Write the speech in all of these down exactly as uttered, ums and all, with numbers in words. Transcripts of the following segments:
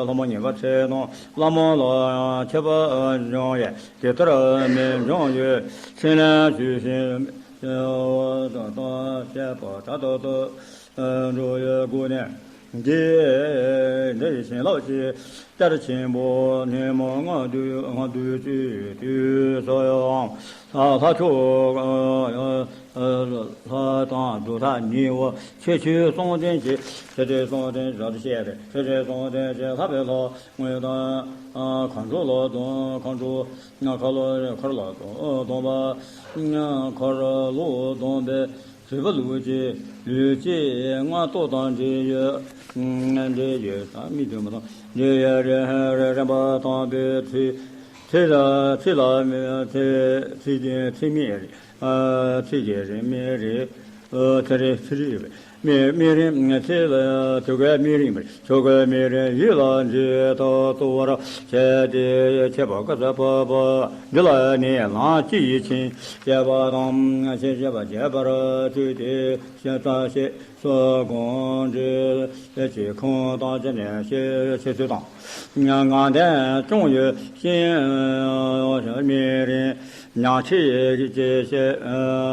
ལྷ་མོ་ཉན་པ་ཚེ་དང་བླ་མ་ལ་མཆོད་པ་འབྱུང་ཡས། དེ་ལྟར་མི་འབྱུང་ཡོད་ཕྱིར་ལན་ཞུས་ཤིང་། བཤད་པ་དྲག་ཏུ་འགྲོ་བའི་སྒོ་ནས། འདི་འདི་བྱིན་རླབས་ཀྱི་གཏེར་ཆེན་པོ་ཉིན་མོ་ལྔ་དུས་ལྔ་དུས་དུས་དུས་སུ་ཡང་ལྷ་མཆོག་ལྷ་དང་གདུགས་དང་ཉེ་བོ་ཆོས་ཆོས་གསུང་ལྡན་གྱི་ཆོས་ཆོས་གསུང་ལྡན་རབ་ཏུ་བཤད་པའི་ཆོས་ཆོས་གསུང་ལྡན་གྱི་ལྷ་པའི་ལྷ་དངོས་དང་། མཁའ་འགྲོ་ལ་སྡོམ་མཁའ་འགྲོ། མཁའ་ལ་མཁར་ལ་སྡོམ་པ། མཁར་ལ་སྡོམ་པའི་བཟོད་པ་ལུས་ཀྱི་ལུས་ཀྱི་སྔགས་ཏོག་དང་འབྲེལ་ཡོད། འབྲེལ་ཡོད་དང་མི་འདུན་པ་དང་འབྲེལ་ཡོད་རེ་རེ་རེམ་པ་དང་པོའི་ཚིག་ཚིག་ལ་ཚིག་ལ་མི་ཚིག་ཚིག་ཚིག་མི་རེ། ཚིག་གི་རིང་མི་རིང་། ཚེ་རིང་ཚེ་རིང་མི་མི་རིང་། ཚེ་ལ་ཆོ་གའི་མི་རིང་མི་ཆོ་གའི་མི་རིང་ཡིད་ལ་འཇིགས་ཐག་གཙོ་བོར་བྱས་ཏེ་ཆད་པ་བཀའ་སྩལ་པ་པ། འདི་ལ་ནི་ལམ་སྤྱི་ཡི་ཆིངས་བཅས་པ་དང་ཆིངས་བཅས་པ་བྱས་པར་བརྩིས་ཏེ་ཞེས་བཀའ་སྩལ་སོགས་དགོངས་འགྲེལ་གྱི་ཁུངས་དང་བཅས་ནས་ཤེས་ཤེས་ཚུལ་དང་། ངག་འདོན་སྐྱོང་ཡུལ་ཤེས་མི་རིང་། ཉག་ཕྲ་ཡི་སྐད་ཅེས་བཤད་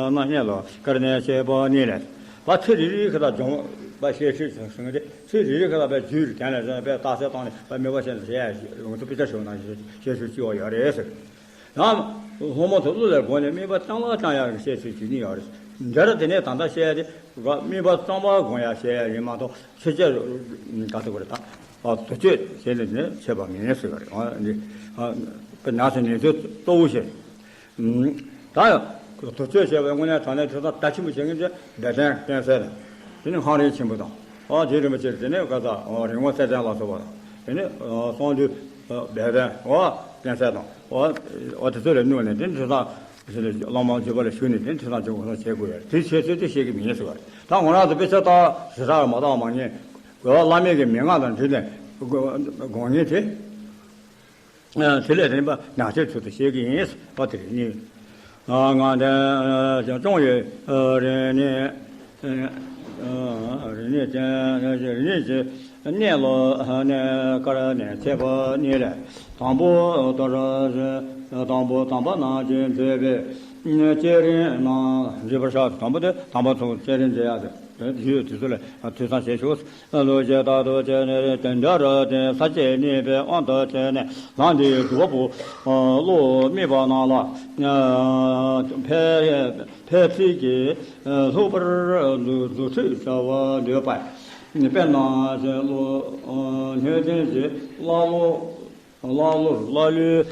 རྣམ་གཉིས་ལ་བཀར་ནས་བཤད་པ་ནི་ལས། པ་ཚིག་རེ་རེ་ཁ་ལ་སྦྱོང་བ་ཤེས་ཚུལ་ཟེར་གྱི་འདུག་ཚིག་རེ་རེ་ཁ་ལ་པའི་རྒྱུད་རེ་གན་ལ་བཟུང་པའི་རྟགས་གསལ་བཏང་ནས་པ་དམིགས་པ་བཤད་ནས་བཤད་ཡ་ཡོངས་སུ་དཔེ་ཆ་ཞུ་ན་ཤེས་ཚུལ་སྐྱེ་བ་ཡོད་རེད་ཟེར། ཡང་སློབ་མ་ཚོ་གླུ་ལས་དགོངས་ནས་དམིགས་པ་གཙང་ལ་བཅང་ཡག་གི་བཤད་ཚུལ་ཇི་སྙེད་ཡོད་རེད། འདིར་དེ་ནས་ད་ལྟ་བཤད་དེ་དམིགས་པ་གཙང་མ་དགོངས་ཡག་བཤད་ཡ་ཡིན་མ་གཏོགས་ཆོས་བྱེད་ག་ཚོད་དགོས་རེད་ད། དུར་ཁྲོད་བྱེད་ནས་ནི་བྱེད་པ་མིན་ཟེར་བ་རེད། འདི་ནགས་སུ་ཉེས་ཚུལ་གཙོ་བོ་བཤད། ད་དུར་ཁྲོད་བྱེད་པའི་དངོས་གནས་དྲང་གནས་ཁྲོད་ཚང་ད་ཆེན་པོ་བྱེད་མཁན་ཚོས་སྦས་དོན་བསྟན་གསལ་དང་། དེ་ནི་ཧང་རིན་ཆེན་པོ་དང་། ཨོ་རྗེ་རིན་པོ་ཆེ་དེ་ནས་ག་ས་ཨོ་རི་ངོ་གསལ་སྟོན་ལ་སོགས་པ་དང་། དེ་ནས་གསང་འདུས་སྦས་དོན་ཨོ་བསྟན་གསལ་དང་། ཨོ་ཨོ་དེ་ཚོ་ལ་བསྣུན་ནས་དེ་ནི་ཁྲོད་ཚང་བླ་མ་བརྒྱུད་པ་ལ་ཞུགས་ནས་དེ་ནི་ཁྲོད་ཚང་ཆེན་པོ་ཁོ་ཚོ་བྱེད་དགོས་ཡོད་རེད། དེ་བྱེད་ཚུལ་དེ་བཤད་ཀྱི་མིན་ཟེར་བ་རེད། ད་ང་རང་ཚོ་དཔེ་ཆ་ལྟ་ཞེ་དྲག་མ་བལྟ་བ་མ་ཉན། བླ་མེད་ཀྱི་མན་ངག་དང་འབྲེལ་ནས་དགོངས་ངེས་དེ། དེ་ལས་རིམ་པ་ནག་ཆེན་ཚུལ་དུ་བཤད་ཀྱི་ཡིན་པ་དེ་རེད་ནི། ང་འདྲ་སྐྱོང་ཡོད་རེ་ནི། རེ་ནི་ཅན་རེ་ནི་ཅན་གནས་ལོ་ནས་ཀར་ནས་ཆད་པ་ནི་ལས། དང་པོ་དོ་ར་དང་པོ་དམ་པ་རྣམས་ཀྱིས་མཛད་པའི་བསྐྱེད་རིམ་རྣམས་འབྲི་བར་བྱ། དང་པོ་དེ་དམ་པ་ཚོ་བསྐྱེད་རིམ་མཛད་ཡག་དེ་ཡོད་དེ་ཚོ་ལ་ཐོས་བསམ་བྱེད་ཤོག་ལུགས་ཀྱི་རྟག་ཏུ་བྱས་ནས་དེ་འདྲ་ར་དེ་ས་བཅད་གཉིས་པའི་དབང་དུ་བྱས་ནས་ལམ་འདིའི་རྫོགས་པོ་བློ་དམིགས་པ་རྣམས་ལ་ཕལ་ཕལ་ཚིག་གིས་ལྷུག་པར་རྫུ་འཕྲུལ་བྱ་བར་འདོད་པ། དཔེར་ན་བློ་སྣོད་ལྡན་གྱི་བླ་བློ། བླ་བློར་བླ་བློའི་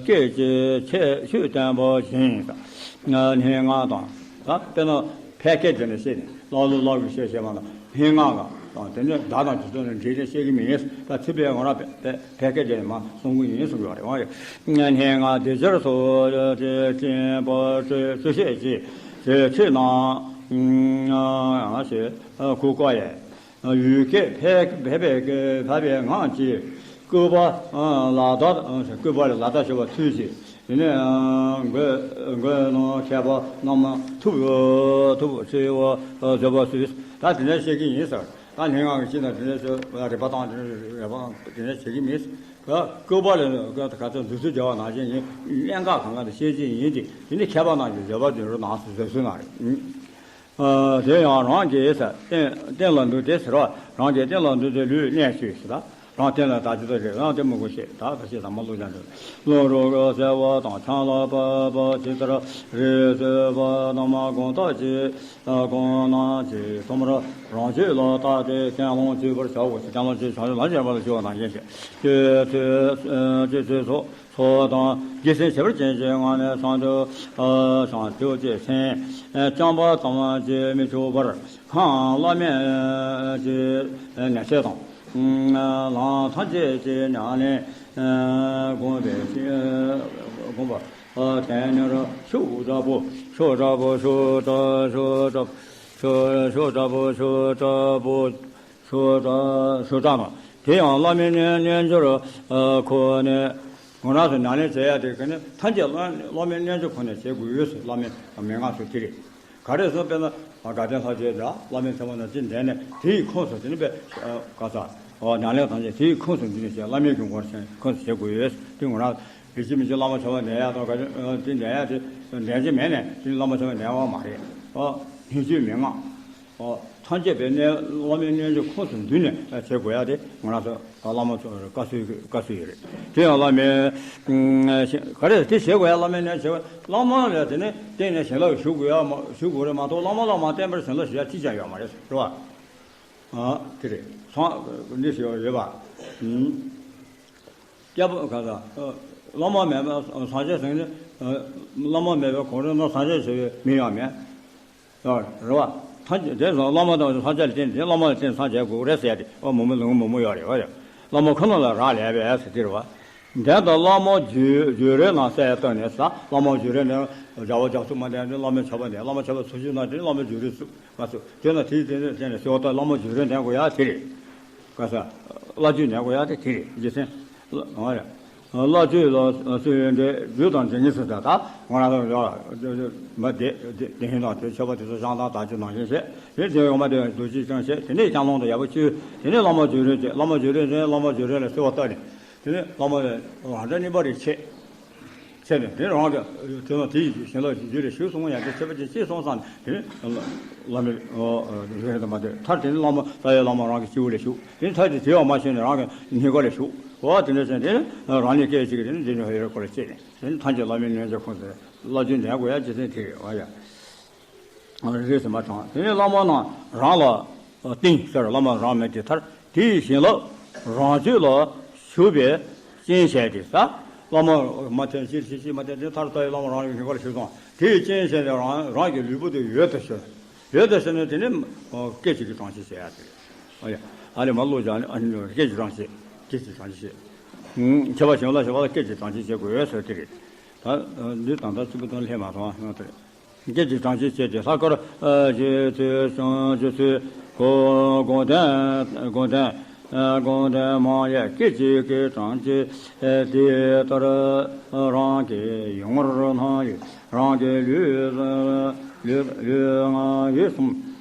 སྐད་ཀྱི་ཆེད་ཆོས་བསྟན་པ་བཞིན་དང་། སྙན་ངག་དང་། ད་དཔེར་ན་ཕལ་སྐད་བྱས་ནས་བཤད་ནས་བླ་བློ་བླ་བློའི་སྐད་བཤད་པ་དང་སྙན་ངག་དང་དེ་ནས་བརྡ་དང་དེ་ཚོ་ནས་འདྲེས་ནས་བཤད་ཀྱི་མིན། ད་ཚིག་པས་ང་རང་ཕལ་སྐད་བྱས་ནས་མ་གསུང་གི་ཡིན་གསུང་གི་ཡོད་རེད། འོ་རེད། སྙན་ངག་འདི་སྦྱར་སོགས་ཀྱི་སྤྱན་པ་སྤྱོད་བཤད་ཀྱི་ཚིག་རྣམས་ཞེས་གོ་བཀའ་ཡས། ཡུལ་སྐད་ཕལ་ཕལ་པའི་ཕལ་པའི་ངག་གིས་བསྐུལ་བ་ལ་བརྡ། བསྐུལ་བ་ལ་ལ་བརྡ་ཞུ་བ་ཚུལ་གྱིས། དེ་ནས་མགོན་མགོན་ནམ་མཁས་པ་རྣམས་ཐུགས་ཐུགས་ཆེ་བ་མཛད་པ་སུས་ད་དེ་འདྲ་བཤད་ཀྱི་ཡིན་ཟེར། ད་སྙན་ངག་གི་སྤྱི་དང་དེ་འདྲ་ཚོ་རེ་བ་བཏང་དེ་འདྲ་རེ་བ་དེ་འདྲ་བྱེད་ཀྱི་མིན། བསྐུལ་བ་ལ་ག་ཚོད་འདུག་ཚུལ་བྱ་བ་ནང་བཞིན་ཡིན། གནད་འགག་གང་ག་དེ་བཤད་ཀྱི་ཡིན་ཏེ་དེ་ནི་མཁས་པ་རྣམས་ཀྱི་མཛད་པ་དེ་རུ་ནང་སུ་བཟོད་གསོལ་གནང་རེད། དེ་ཡང་རང་གི་ས་རྟེན་རྟེན་ལ་འདུག་སྟེ་ཟེར་བ། རང་གི་རྟེན་ལ་འདུག་སྟེ་ལུས་གནས་ཤོས་ཟེར་ལ། རང་རྟེན་ལ་ད་ཅི་ལྟར་རེད་རང་རྟེན་མི་དགོས་ཤེས་ད་ད་ཅི་ད་མ་བློ་ཅན་འདུག་བློ་རོ་རོ་གསལ་བ་དང་ཆང་ལ་བབ་པ་ཇི་ལྟར་རེད་བཟོད་པ་རྣམས་དགོངས་དག་ཅིང་དགོངས་རྣམ་ཅིང་ཐོག་མར་རང་རྒྱུད་ལ་བརྟགས་ཏེ་གྱེན་ལོངས་སྤྱོད་པར་བྱའོ། གྱེན་ལོངས་སྤྱོད་བྱ་ལ་བྱེད་པ་ལ་བྱེད་པ་དང་གཞན་ཞེས་སྤྱོད་ཚུལ་སྤྱོད་ཚུལ་སོགས། ཚོགས་དང་རྒྱལ་སྲས་ཁྱད་པར་ཅན་གྱི་ངང་ནས་བྱང་ཆུབ་བྱང་ཆུབ་ཀྱི་སེམས་བཅིངས་པ་ཙམ་གྱིས་མི་ཆོག་པར་འཕགས་ལམ་མིན་གྱི་ནས་ཚད་དང་། ལམ་ཐམས་ཅད་ཀྱི་ཉམས་ལེན་བསྒོམས་པའི་བསྒོམས་པ་དེ་ཉིད་ཤུགས་དྲག་པོ་ཤུགས་དྲག་པོ་ཤུགས་དྲག་པོ་ཤུགས་དྲག་ཤུགས་ཤུགས་དྲག་པོ་ཤུགས་དྲག་པོ། ཤོ་ཏྲ་ཤོ་ཏྲ་མ། དེ་ཡང་བླ་མའི་རྣལ་རྣལ་འབྱོར་ཁོ་ནས། ང་རང་ཚོ་ནང་ལས་བྱེད་ཡ་དེ་ག་ནི་ཐམས་ཅད་བླ་བླ་མའི་རྣལ་འབྱོར་ཁོ་ནས་བྱེད་དགོས་ཡོད་ཟེར་བླ་མའི་མན་ངག་སུ་དེ་རེད། ག་རེ་ཟེར་དཔེར་ན་དགའ་ལྡན་ལྷ་རྗེ་དང་བླ་མའི་ཚེ་དབང་རྣམས་ཀྱིས་འདས་ནས་དེ་ཡི་ཁོངས་སུ་དེ་ནི་དཔེ་ག་ས། ཨོ་ནཱ་ལས་ཐམས་ཅད་དེའི་ཁོངས་སུ་འདུས་ནས་བྱས། བླ་མའི་གི་ངོར་ཁོངས་སུ་བྱེད་དགོས་ཡོད། དེ་ངོ་རང་རེ་ཅི་མི་ཅི་བླ་མ་ཆོས་པ་འདོན་ཡ་དང་ག་ཅི་དེ་འདོན་ཡ་དེ་འདོན་གྱི་མེད་ནས་དེ་བླ་མ་ཆོས་པ་འདོན་པ་མ་རེད། ཨོ་སྙན་བརྒྱུད་མན་ངག་ཨོ་ཐམས་ཅད་པའི་གནས་བླ་མའི་རྣལ་འབྱོར་ཁོངས་སུ་འདུས་ནས་བྱེད་དགོས་ཡ་དེ་ང་རང་ཚོ་བླ་མ་ཚོ་བཀའ་སྲོལ་བཀའ་སྲོལ་ཡོད་རེད། དེ་ཡང་བླ་མའི་ག་རེ་དེ་བྱེད་དགོས་ཡ། བླ་མའི་རྣལ་འབྱོར་བྱེད་དགོས། བླ་མ་ལ་དེ་ནས་བརྟེན་ནས་བྱིན་རླབས་ཞུ་དགོས་ཡ་མ་ཞུ་དགོས་རེད་མ་གཏོགས། བླ་མ་ལ་མ་བརྟེན་པར་བྱིན་རླབས་ཞུ་ཡ་ཅི་ཡང་ཡོད་མ་རེད། རེད་བ། ཨ་དེ་རེད། སངས་འདི་ཞེས་ཡོད་པ། ཨུམ། སྐྱབས་ག་ས། བླ་མ་མེད་པ་སངས་རྒྱས་ཟེར་ནི། བླ་མ་མེད་པའི་གོང་རོལ་ན་སངས་རྒྱས་ཟེར་བའི་མིང་ཡང་མེད། རེད་བ། ཐམས་ཅད་དེ་བཟང་བླ་མ་དང་སངས་རྒྱས་ལ་བརྟེན་ཏེ་བླ་མ་ལ་བརྟེན་སངས་རྒྱས་དགོས་རེད་ཟེར་ཏེ། ཨོ་མོ་མོ་ལུང་མོ་མོ་ཡོད་རེད་བ། བླ་མ་ཁོ་ན་ལ་རག་ལས་པས་ཟེར་དེ་རེད་བ། འདས་དང་བླ་མ་བརྒྱུད་བརྒྱུད་རིམ་རྣམས་གསལ་བཏབ་ནས་ཟེར། བླ་མ་བརྒྱུད་རིམ་ནས་བྱ་བ་རྒྱ་མཚོ་མ་འདས་ནས་བླ་མའི་ཆོས་པ་འདས། བླ་མ་ཆོས་པ་ཚུལ་ཁྲིམས་གནང་དེ་བླ་མ་བརྒྱུད་རིམ་སུ་མ་སུ་དེ་ན་དེའི་དེ་ནས་དེ་ནས་གསོལ་བ་བཏབ། བླ་མ་བརྒྱུད་རིམ་ལྡན་དགོས་ཡ་དེ་རེད། ག་ས། བླ་བརྒྱུད་ལྡན་དགོས་ཡ་དེ་དེ་རེད། རྗེ་བཙུན། ང་རེད། བླ་བརྒྱུད་ལ་སུ་ཡོད་འདྲེ་བརྒྱུད་དང་འདྲེ་ངེས་སུ་ད་ད་ང་རང་ཚོ་ཡོད་མ་དེ་དེ་དེ་བཞིན་དང་དེ་ཆོས་པ་དེ་ཚོ་བཤང་ཐང་དག་ཅིག་ནང་བཞིན་བྱས། དེ་དེ་ཡོང་མ་དེ་རྡོ་རྗེ་ཅང་བྱས། དེ་ནས་ལྕང་ལོང་དུ་ཡག་པོ་བཅུ། དེ་ནས་བླ་མ་བརྒྱུད་རིམ་བྱས། བླ་མ་བརྒྱུད་རིམ་བྱས། བླ་མ་བརྒྱུད་རིམ་ལ་གསོལ་བ་བཏབ་ནས། དེ་ནས་བླ་མ་རང་འདྲ་གཉིས་པ་རེ་ཆད། ཆད་ནས་དེ་རང་གི་དེ་ན་དེ་ཡི་བྱིན་རླབས་རྒྱུད་ལ་ཞུགས་སོང་ཡང་དེ་ཆད་པ་ཅིག་ཅེས་གསུངས་ཙང་། དེ་ནས་བླ་མའི་རིགས་དང་མ་དེ་མཐར་དེ་ནས་བླ་མ་རྩ་བའི་བླ་མ་རང་གི་སྤྱི་བོ་ལ་ཞུགས། དེ་ནས་མཐར་དེ་དེ་ཡང་མ་ཤེས་ནས་རང་གི་སྙིང་ག་ལ་ཞུགས། འོ་དེ་འདྲ་བྱས་དེ་ནས་རང་ཉིད་སྐད་ཅིག་གིས་དེ་ནས་འདི་ནས་ཧོ་ཡོད་སྐོར་ལ་བཅད་ནས། དེ་ནས་ཐམས་ཅད་བླ་མའི་རྣལ་འབྱོར་ཁོངས་སུ་བླ་བརྒྱུད་ལྡན་དགོས་ཡ་ཇི་སྲིད་དེ་རེད་བ་ཡ། རེད་ཟེར་མ་དྲང་། དེ་ནས་བླ་མ་རྣམས་རང་ལ་བརྟེན་ཟེར། བླ་མ་རང་མེད་དེ་མཐར་དེའི་བྱིན་རླབས་རང་རྒྱུད་ལ་ཞུགས་པའི་རྐྱེན་བྱས་ཏེ་ཟེར། བླ་མ་མ་ཐོན་ཅིག་ཅིག་ཅིག་མ་ཐོན་དེ་མཐར་ལྟ་བའི་བླ་མ་རང་གི་སྙིང་ག་ལ་ཞུགས་སོང་། དེའི་རྐྱེན་བྱས་ཏེ་རང་རང་གི་ལུས་པོ་དེ་འོད་དུ་ཤར། འོད་དུ་ཤར་ནས་དེ་ནས་སྐད་ཅིག་གིས་གྲངས་ཅིག་བྱེད་ཡ་དེ་རེད། ཨ་ཡ། ཨ་ནི་མ་བློ་སྦྱང་ནས་ཨ་ནི་སྐད་ཅིག་གྲངས་ཅིག་སྐད་ཅིག་གྲངས་ཅིག་བྱེད། ཁྱད་པར་བྱིན་རླབས་ཞུ་བ་ལ་སྐད་ཅིག་གྲངས་ཅིག་བྱེད་དགོས་ཟེར་དེ་རེད། ད་འདི་ད་ལྟ་གཅིག་པུ་དང་ལྷན་མ་སོང་ང་དེ་རེད། སྐད་ཅིག་གྲངས་ཅིག་བྱས་ཏེ་ལྷག་དཀར་ཨ་རྗེ་བཙུན་བྱང་ཆུབ་སེམས་དཔའ་དགོངས་ལྡན་དགོངས་ལྡན་ཨ་དགོངས་ལྡན་མང་ཡང་སྐད་ཅིག་གིས་གྲངས་ཅིག་བྱེད། དེ་ལྟར་རང་གི་ཡུལ་ངོར་སྣང་ཡི་རང་གི་ལུས་ལུས་ལུས་ངག་ཡིད་གསུམ་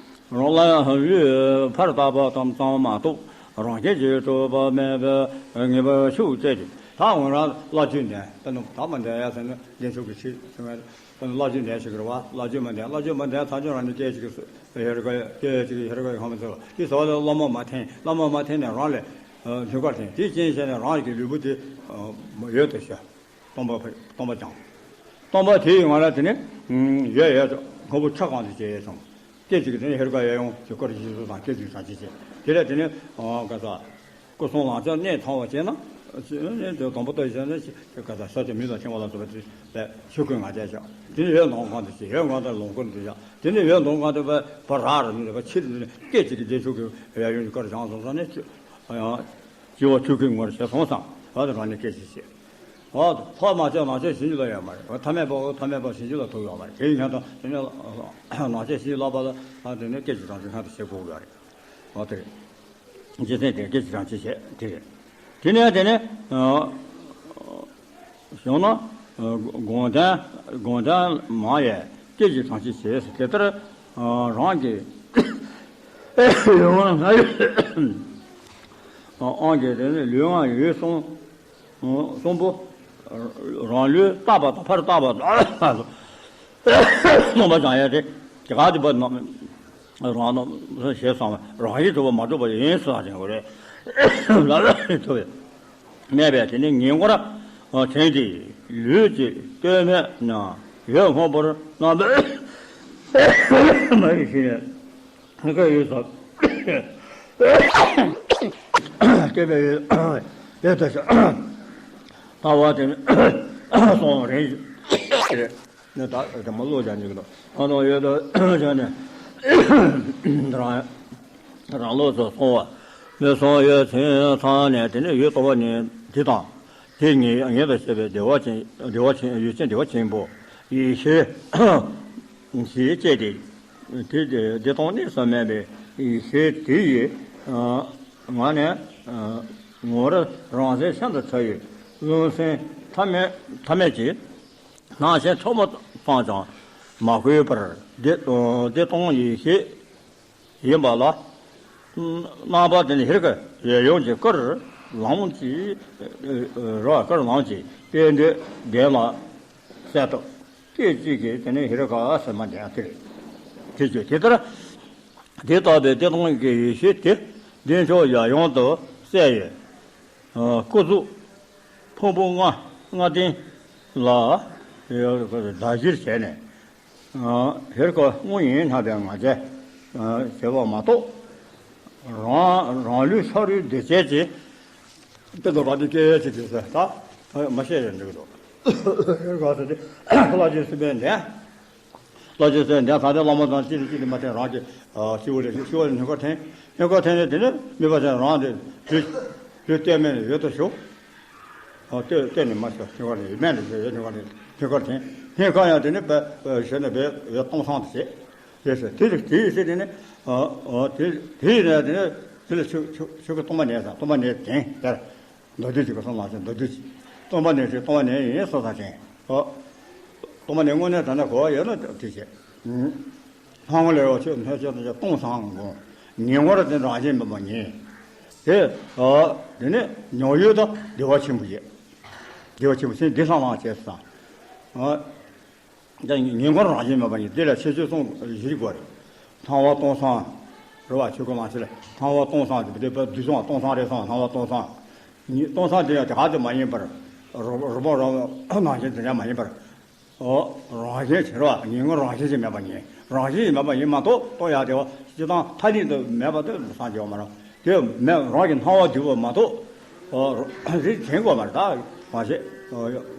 རང་ལ་ལུས་ཕར་བཏབ་པ་ཙམ་ཙམ་མ་གཏོགས་རང་སྐད་ཅིག་གྲུབ་པ་མེད་པའི་ངེས་པར་ཤུགས་བསྐྱེད་ཅིང་། ད་ང་རང་བླ་བརྒྱུད་ནས་ད་ནི་ད་མ་འདས་ཡ་ཟེར་ན་འདི་ཚོ་གི་ཚིག་ཟེར་བ། ད་ནི་བླ་བརྒྱུད་ནས་ཞིག་རེད་བ། བླ་བརྒྱུད་མ་འདས། བླ་བརྒྱུད་མ་འདས་ཚར་ཚོད་རང་ནི་སྐད་ཅིག་ཧེ་རུ་ཀ་སྐད་ཅིག་ཧེ་རུ་ཀ་ཧ་མ་ཚོ་དེ་ཟེར་བ་ལ་བླ་མ་མ་འཐེན། བླ་མ་མ་འཐེན་ནས་རང་ལས་ལུས་ཀར་འཐེན། དེ་རྐྱེན་བྱས་ནས་རང་གི་ལུས་པོ་དེ་ཡོད་དུ་ཤར། སྟོང་པ་སྟོང་པ་སྦྱངས། སྟོང་པ་དེ་ཡི་ང་ལ་དེ་ནི་ཡོད་ཡོད་དུ་ངོ་བོ་ཁྲ་གང་དུ་བྱས་ཡོད་སོང་། སྐད་ཅིག་གིས་དེ་ནི་ཧེ་རུ་ཀ་ཡ་ཡོང་ཞིག་སྐོར་བཞི་བཅུ་དང་སྐད་ཅིག་གྲངས་ཅིག་བྱས། དེ་ལས་དེ་ནི་ག་ས་སྐུ་གསུམ་ལམ་སྦྱོར་གནད་ཚང་བ་བྱས་ན། དེ་དང་པོ་ལྟ་བྱས་ན་ག་ས་ཤ་ཆ་མི་དང་ཁྱིམ་པ་ལ་སོགས་པ་དེ་ལས་ཆོས་སྐུའི་ངང་བྱས་བཞག་དེ་ནི་ཡོད་མདོ་གང་དུ་བྱས། ཡོད་མདོ་གང་དུ་ལོངས་སྐུར་འདུས་བཞག་དེ་ནི་ཡོད་མདོ་གང་དུ་བ་བ་ར་ར་ནི་ར་བ་ཕྱིར་ནི་སྐད་ཅིག་གིས་དེ་ཆོས་སྐུའི་ཡ་ཡོང་གི་སྐར་བཞེངས་སོང་ས་ནི། ཡང་། སྤྱི་བོ་ཆོས་སྐུའི་ངོར་བྱས་སོང་ཙང་བར་དུ་རང་ཉིད་སྐད་ཅིག་བྱས། འོ། ཕར་མ་བྱས་ནང་བྱས་ཕྱིན་ཅི་ལོག་ཡོད་མ་རེད། འོ། ཐ་མལ་པ། འོ། ཐ་མལ་པ་ཕྱིན་ཅི་ལོག་ཐུག་ཡོད་མ་རེད། དེ་ཡིན་ན་ད་དེ་ནས་ནང་བྱས་ཕྱིན་ཅི་ལོག་པ་ལ་ཨ་དེ་ནས་སྐད་ཅིག་གྲངས་ཅིག་སྔ་དུ་བྱེད་དགོས་ཡོད་རེད། འོ་དེ་རེད། རྗེ་བཙུན་དེ་སྐད་ཅིག་གྲངས་ཅིག་བྱས་དེ་རེད། དེ་ནས་དེ་ནས་ཨ་བྱུང་ན་ཨ་དགོངས་ལྡན་དགོངས་ལྡན་མང་ཡང་སྐད་ཅིག་གྲངས་ཅིག་བྱས་ཟེར། དེ་ལྟར་ཨ་རང་གི་ཡོད་ང་ཨང་གི་དེ་ནས་ལུས་ངག་ཡིད་གསུམ། གསུམ་པོ། རང་ལུས་བཏགས་པ་དང་ཕར་བཏགས་པ་དང་སྟོང་པ་སྦྱང་ཡ་དེ། དེ་ག་དེ་བ་རྣམས་རང་རྣམས་ཞེས་བསམ་པ་རང་བཞིན་གྲུབ་པ་མ་གྲུབ་པ་ཡིན་ཟེར་བ་དྲན་དགོས་རེད། ལ་ལ་ཐུབ་པས་སྨྲས་པས། དེ་ནི་ཉིན་གུང་དྲན་ཏེ་ལུས་ཀྱི་སྟོད་སྨད་ན་འོད་སྔོན་པོར་སྣང་བས་མ་ཡི་ཤེས་ནས། སྐད་ཡོད་ས། སྐད་པའི་ཡོད་ཡོད་ད་ཤ། ལྟ་བ་དེ་སོང་རེད། ནི་ད་དེ་མ་བློ་སྦྱང་ཉིད་ཀྱི་ལོ། ཨ་ནོ་ཡོད་ད་ཤ་ནས་རང་རང་ལོགས་སུ་སོང་བ་ནི་སོང་ཡོད་ཚུན་ཚང་ནས། དེ་ནས་ཡུལ་ལྟ་བ་ནི་འདི་དང་། དེ་ཉིད་ངེས་པར་ཤེས་པའི་བདེ་བ་ཅན། བདེ་བ་ཅན། ཡུལ་ཅན་བདེ་བ་ཆེན་པོ་ཡེ་ཤེས་ཞེས་བྱས་ཏེ། དེ་དེ་བདེ་སྟོང་གནས་སུ་མེད་པའི་ཡེ་ཤེས་དེ་ཡི་ངང་ནས་ངོ་བོ་རང་སེམས་ཤིན་ཏུ་ཕྲ་བའི་རླུང་སེམས་ཐ་མལ་ཐ་མལ་གྱི་སྣང་ཞེན་ཕྲ་མོ་ཙམ་ཀྱང་མ་གོས་པར་བདེ་བདེ་སྟོང་ཡེ་ཤེས་ཡིན་པ་ལ། རྣམ་པ་དེ་ནི་ཧེ་རུ་ཀ་ཡབ་ཡུམ་གྱི་བཀའ་ལམ་གྱིས་རོ། བཀའ་ལམ་གྱིས་དཔལ་ལྡན་འདས་ལ་གསལ་བཏབ། སྐད་ཅིག་གིས་དེ་ནི་ཧེ་རུ་ཀ་ཟེར་མ་དེ་ཡང་དེ་རེད། དེ་བརྗོད། དེ་ལྟར་དེ་ལྟ་བུའི་གཏེར་སྟོན་གྱི་ཡེ་ཤེས་དེ་བདེ་མཆོག་ཡབ་ཡུམ་དུ་གསལ་བའི་སྐུ་གཟུགས་ཕུང་པོ་ལྔ་ལྔ་ལྡན་ལ་བདག་གཞིར་བྱས་ནས། ཨ། ཧེ་རུ་ཀ་དངོས་ཡིན་སྙམ་པའི་ང་རྒྱལ་བྱེད་པ་མ་གཏོགས། རང་རང་ལུས་ཕྱག་རོལ་འདོད་བྱེད་ཀྱི་དཔེ་དང་རང་དུ་སྐྱེ་བའི་ཆེད་དུ་ཟེར་ད་མ་བཤད་ཡང་འགྲིག་འདུག་ཧེ་རུ་ཀ་ཟེར་ཏེ་ལྷ་ཆེན་སེམས་དཔའི་གདན། ལྷ་ཆེན་སེམས་དཔའི་གདན་ད་ལྟའི་བླ་མ་དང་གཅིག་ལ་གཅིག་ཏུ་མ་འཐེན། རང་གི་ཨ་སྤྱི་བོ་ལ་སྤྱི་བོ་ལ་སྙིང་གར་འཐེན། སྙིང་གར་འཐེན་ནས་དེ་ནས་དམིགས་པ་དེ་རང་དེ་ལུས་ལུས་གཏད་མེད་ནས་འོད་དུ་ཞུ། ཨ་ལྟོས་ལྟོས་ནས་མ་ཤོག་སྙིང་གར་ནས་སྨན་དུ་བྱས་ཡོད། སྙིང་གར་ནས་སྙིང་གར་ཐེན། སྙིང་གར་ཡང་དེ་ནས་པ་ཞོན་ནས་པའི་ཡོད་སྟོང་སང་དུ་བྱས། དེ་ཟེར་དེ་དེ་ཡིན་ཟེར་དེ་ནས་ཨ་ཨ་དེ་དེ་ཡིན་ནས་དེ་ནས་དེ་ལ་ཆོས་ཆོས་ཆོས་སྐུ་སྟོང་པ་ཉིད་ཟེར། སྟོང་པ་ཉིད་དེ་དེར་མདོ་སྡེ་གཅིག་གི་གསུང་ལ་ཞེན་མདོ་སྡེ་གཅིག་སྟོང་པ་ཉིད་ཅེས་སྟོང་པ་ཉིད་ཡིན་གསུངས་ས་ཅན། ཨ་སྟོང་པ་ཉིད་དངོས་གནས་དྲང་གནས་གོ་བ་ཡོད་ན་དེ་བྱས། ལྷ་ངོ་ལས་འོ་ཆོས་ཐོས་ཆོས་དང་སྟོང་སང་ངོ་། ཉེ་བར་དེ་རང་བཞིན་མེད་པ་ཉིད། དེ་ཨ་དེ་ནས་མྱོང་ཡུལ་དང་བདེ་བ་ཆེན་པོ་ཡོད། བདེ་བ་ཆེན་པོ་སེམས་བདེ་སང་སང་བྱས་སང་། ཨ་ད་ཉེ་བར་རང་བཞིན་མེད་པ་ཉིད་དེ་ལ་ཆོས་སྤྱོད་གསུམ་བཞི་དགོས་རེད། ལྷ་བ་སྟོང་སང་རེད་བ། ཆོས་སྐུ་མ་ཚེ་ལ་ལྷ་བ་སྟོང་སང་དེ་བདེ་བ་བདེ་སང་སྟོང་སང་རེད་སང་ལྷ་བ་སྟོང་སང་། སྟོང་སང་དེ་ཡང་དེ་ག་དེ་མ་ཡིན་པར་རོ་རོ་བ་རོ་ནང་བཞིན་དེ་ཡང་མ་ཡིན་པར། ཨོ། རང་བཞིན་བྱེད་རོགས། ཉིད་ངོ་རང་བཞིན་གྱིས་མེད་པ་ཉིད། རང་བཞིན་གྱིས་མེད་པ་ཉིད་མ་གཏོགས་རྟོགས་ཡག་དེ་བ་སྤྱི་དང་ཐ་སྙད་དུ་མེད་པ་དེ་སངས་རྒྱས་པ་མ་རེད། དེ་མེད་རང་གི་སྣང་བ་འདུས་པ་མ་གཏོགས། ཨོ། རིགས་དྲན་དགོས་མ་རེད་ད། མ་བྱེད།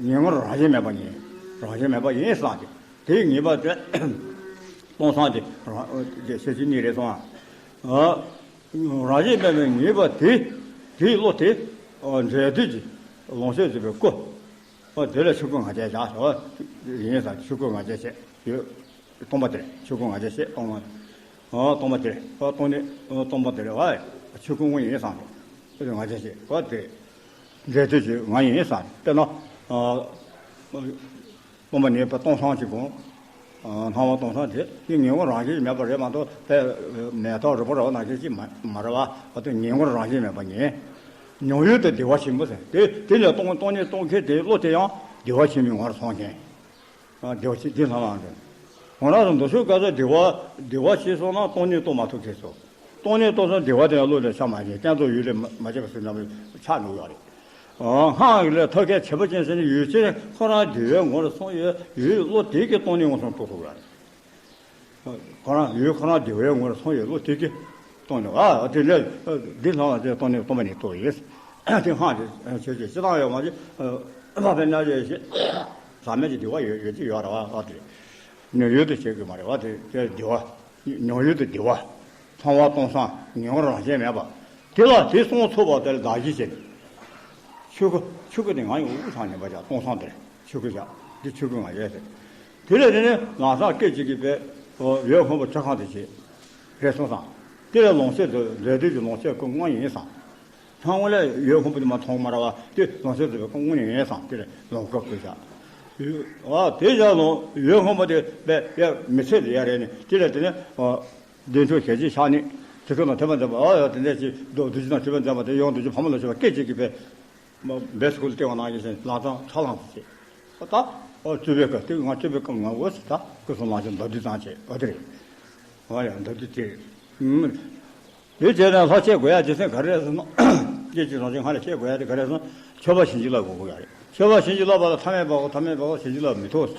ཉིད་ངོ་རང་བཞིན་མེད་པ་ཉིད། རང་བཞིན་མེད་པ་ཡིན་སངས་རྒྱས། དེའི་ངེས་པ་དེ་སྟོང་སང་དེ་རང་དེ་ཤེར་ཕྱིན་གཉིས་རེད་སོང་ཨ། རང་བཞིན་མེད་པའི་ངེས་པ་དེ་དེའི་བློ་དེ་འབྲས་དུས་ཀྱི་ལོངས་སྤྱོད་བྱེད་པའི་སྐུ། ཨོ་དེ་ལ་ཆོས་སྐུ་ང་རྒྱལ་བཞག་ཟེར་བ་ཡིན་ཙང་ཆོས་སྐུ་ང་རྒྱལ་བྱས་ཡོད། སྟོང་པ་དེར་ཆོས་སྐུ་ང་རྒྱལ་བྱས་སྟོང་པ། ཨོ་སྟོང་པ་དེར་ཨོ་སྟོང་ནི་ཨོ་སྟོང་པ་དེར་བ་ཆོས་སྐུ་དངོས་ཡིན་བསམ་སྟེ་ང་རྒྱལ་བྱས་བ་དེ་འབྲས་དུས་ཀྱི་ང་ཡིན་བསམ་སྟེ་དཔེར་ན་ཨོ། སྟོང་པ་ཉིད་པ་སྟོང་སང་གཅིག་གོ། སྣང་བ་སྟོང་སང་དེ་ནི་ངེས་པ་རང་བཞིན་མེད་པ་རེད་མ་གཏོགས་དེ་མེ་ཏོག་རི་བོ་ར་བ་ནང་བཞིན་གཅིག་མ་མ་རེད་བ། འོ་དེ་ངེས་པ་རང་བཞིན་མེད་པ་ཉིད། མྱོང་ཡུལ་དེ་བདེ་བ་ཆེན་པོ་ཟེར་དེ་དེ་ལས་སྟོང་སྟོང་ཉིད་སྟོང་ཁེ་དེའི་བློ་དེ་ཡང་བདེ་བ་ཆེན་པོའི་ངོར་སོང་ཞིང་། བདེ་བ་ཆེ་དེ་ལྷ་ལ་འདྲ། ང་རང་ཚོ་མདོ་ཆོས་སྐབས་སུ་བདེ་བ་བདེ་བ་ཆེ་སོང་ན་སྟོང་ཉིད་རྟོགས་མ་ཐུབ་ཁེ་སོང་། སྟོང་ཉིད་རྟོགས་སོང་བདེ་བ་དེ་ཡང་བློ་ལས་ཆགས་མ་ཉན་ཀྱང་ཚོ་ཡུལ་ལས་མ་མ་བྱས་པ་སུ་ནམ་ཆགས་འགྲོ་ཡོད་རེད། སྔགས་ལས་ཐོག་ཁའི་བྱེད་པ་ཅན་ཟེར་ནས་ཡུལ་ཅན་ཁོ་རང་བདེ་བའི་ངོར་སོང་ཡོད་ཡུལ་བློ་དེ་གི་སྟོང་ཉིད་ངོ་སོང་རྟོགས་ཐུབ་ཡོད་རེད། ཁོ་རང་ཡུལ་ཁོ་རང་བདེ་བའི་ངོར་སོང་ཡོད་བློ་དེ་གི་སྟོང་ཉིད་ཨ་དེ་ལས་འདི་ལྷག་ལ་དེ་སྟོང་ཉིད་སྟོང་པ་ཉིད་རྟོགས་ཡོད། དེ་སྔགས་དེ་ཆོས་ཅན་སྤྱི་བཏང་ཡོད་མ་རེད། ལྷག་པའི་རྣལ་འབྱོར་ཞེས་ཟག་མེད་ཀྱི་བདེ་བ་ཡོད་ཡོད་ཀྱི་ཡོད་རེད་བ་ཨ་དེ་ནི་ཡུལ་དུ་བྱེད་དགོས་མ་རེད་བ་དེ་དེ་བདེ་བ། མྱོང་ཡུལ་དུ་བདེ་བ། ཚང་བ་སྟོང་སང་ཉོན་རང་བཞིན་མེད་པ། དེ་ལ་དེ་སོང་ཚུགས་པ་དེ་ལ་བདག་གཞི་བྱེད། ཆོས་སྐུ་ཆོས་སྐུ་དེ་ང་ཡི་དབུགས་སང་ཉན་པ་བྱ་སྟོང་སང་དེར་ཆོས་སྐུ་བྱ་འདི་ཆོས་སྐུ་ང་ཡོད་ཟེར། དེ་ལས་དེ་ནས་ལམ་སང་སྐད་ཅིག་གིས་པས་འོད་སྔོན་པོ་ཁྲི་ཁང་དུ་བྱེད། རེད་སོང་སང་། དེ་ལས་ལོངས་སྤྱོད་དུ་འབྲས་དུས་ཀྱི་ལོངས་སྤྱོད་སྐུ་དངོས་ཡིན་སང་། ཚང་མ་ལས་འོད་སྔོན་པོ་དེ་མ་མཐོང་མ་ར་བ་དེ་ལོངས་སྤྱོད་དུ་སྐུ་དངོས་ཡིན་སང་དེ་ལས་ལོངས་སྐུ་བཀོད་བྱ། ཨ་དེ་བཞག་ལོ་འོད་སྔོན་པོ་དེ་དཔེ་ཡ་མི་ཚད་དེ་ཡ་རེད་ནི་དེ་ལས་དེ་ནས་ཨ། བདེ་མཆོག་ཞལ་གྱིས་ཕྱག་ནི། དེ་ཚོ་ན་ཐེག་པ་འཛིན་པ་ཨ་ཡ་དེ་འདྲ་ཞིག་རྡོ་རྡོ་རྗེ་དང་ཐེག་པ་འཛིན་པ་དེ་ཡང་རྡོ་རྗེ་ཕག་མོ་ལ་སོགས་པ་སྐད་ཅིག་གིས་པས། བེ་སི་ཀུལ་ལྟེ་བ་ནང་བཞིན་ལང་ཚང་ཁྲ་ལང་ཚོ་བྱེད། ཨ་ད། ཨ་བཅུ་པའི་སྐབས་དེ་ང་བཅུ་པའི་སྐབས་ང་འོ་སི་ད་སྐུ་གསུམ་ལང་ཚོ་མདོར་བསྡུས་ཙང་བྱེད་ཨ་དེ་རེད། ཨ་ཡ་མདོར་བསྡུས་དེ་རེད། དེ་བྱས་ན་ལྷ་བྱེད་དགོས་ཡ་རྗེ་བཙུན་ག་རེ་རེད་ཟེར་ན། སྐད་ཅིག་རང་བཞིན་སྔར་ལས་བྱེད་དགོས་ཡ་དེ་ག་རེ་རེད་ཟེར་ན། མཆོད་པ་བྱིན་གྱིས་བརླབ་དགོས་ཀྱི་ཡ་རེད། མཆོད་པ་བྱིན་གྱིས་བརླབ་པ་ལ་ཐ་མལ་པ་གོ་ཐ་མལ་པ་གོ་བྱིན་གྱིས་བརླབ་མི་ཐུབ་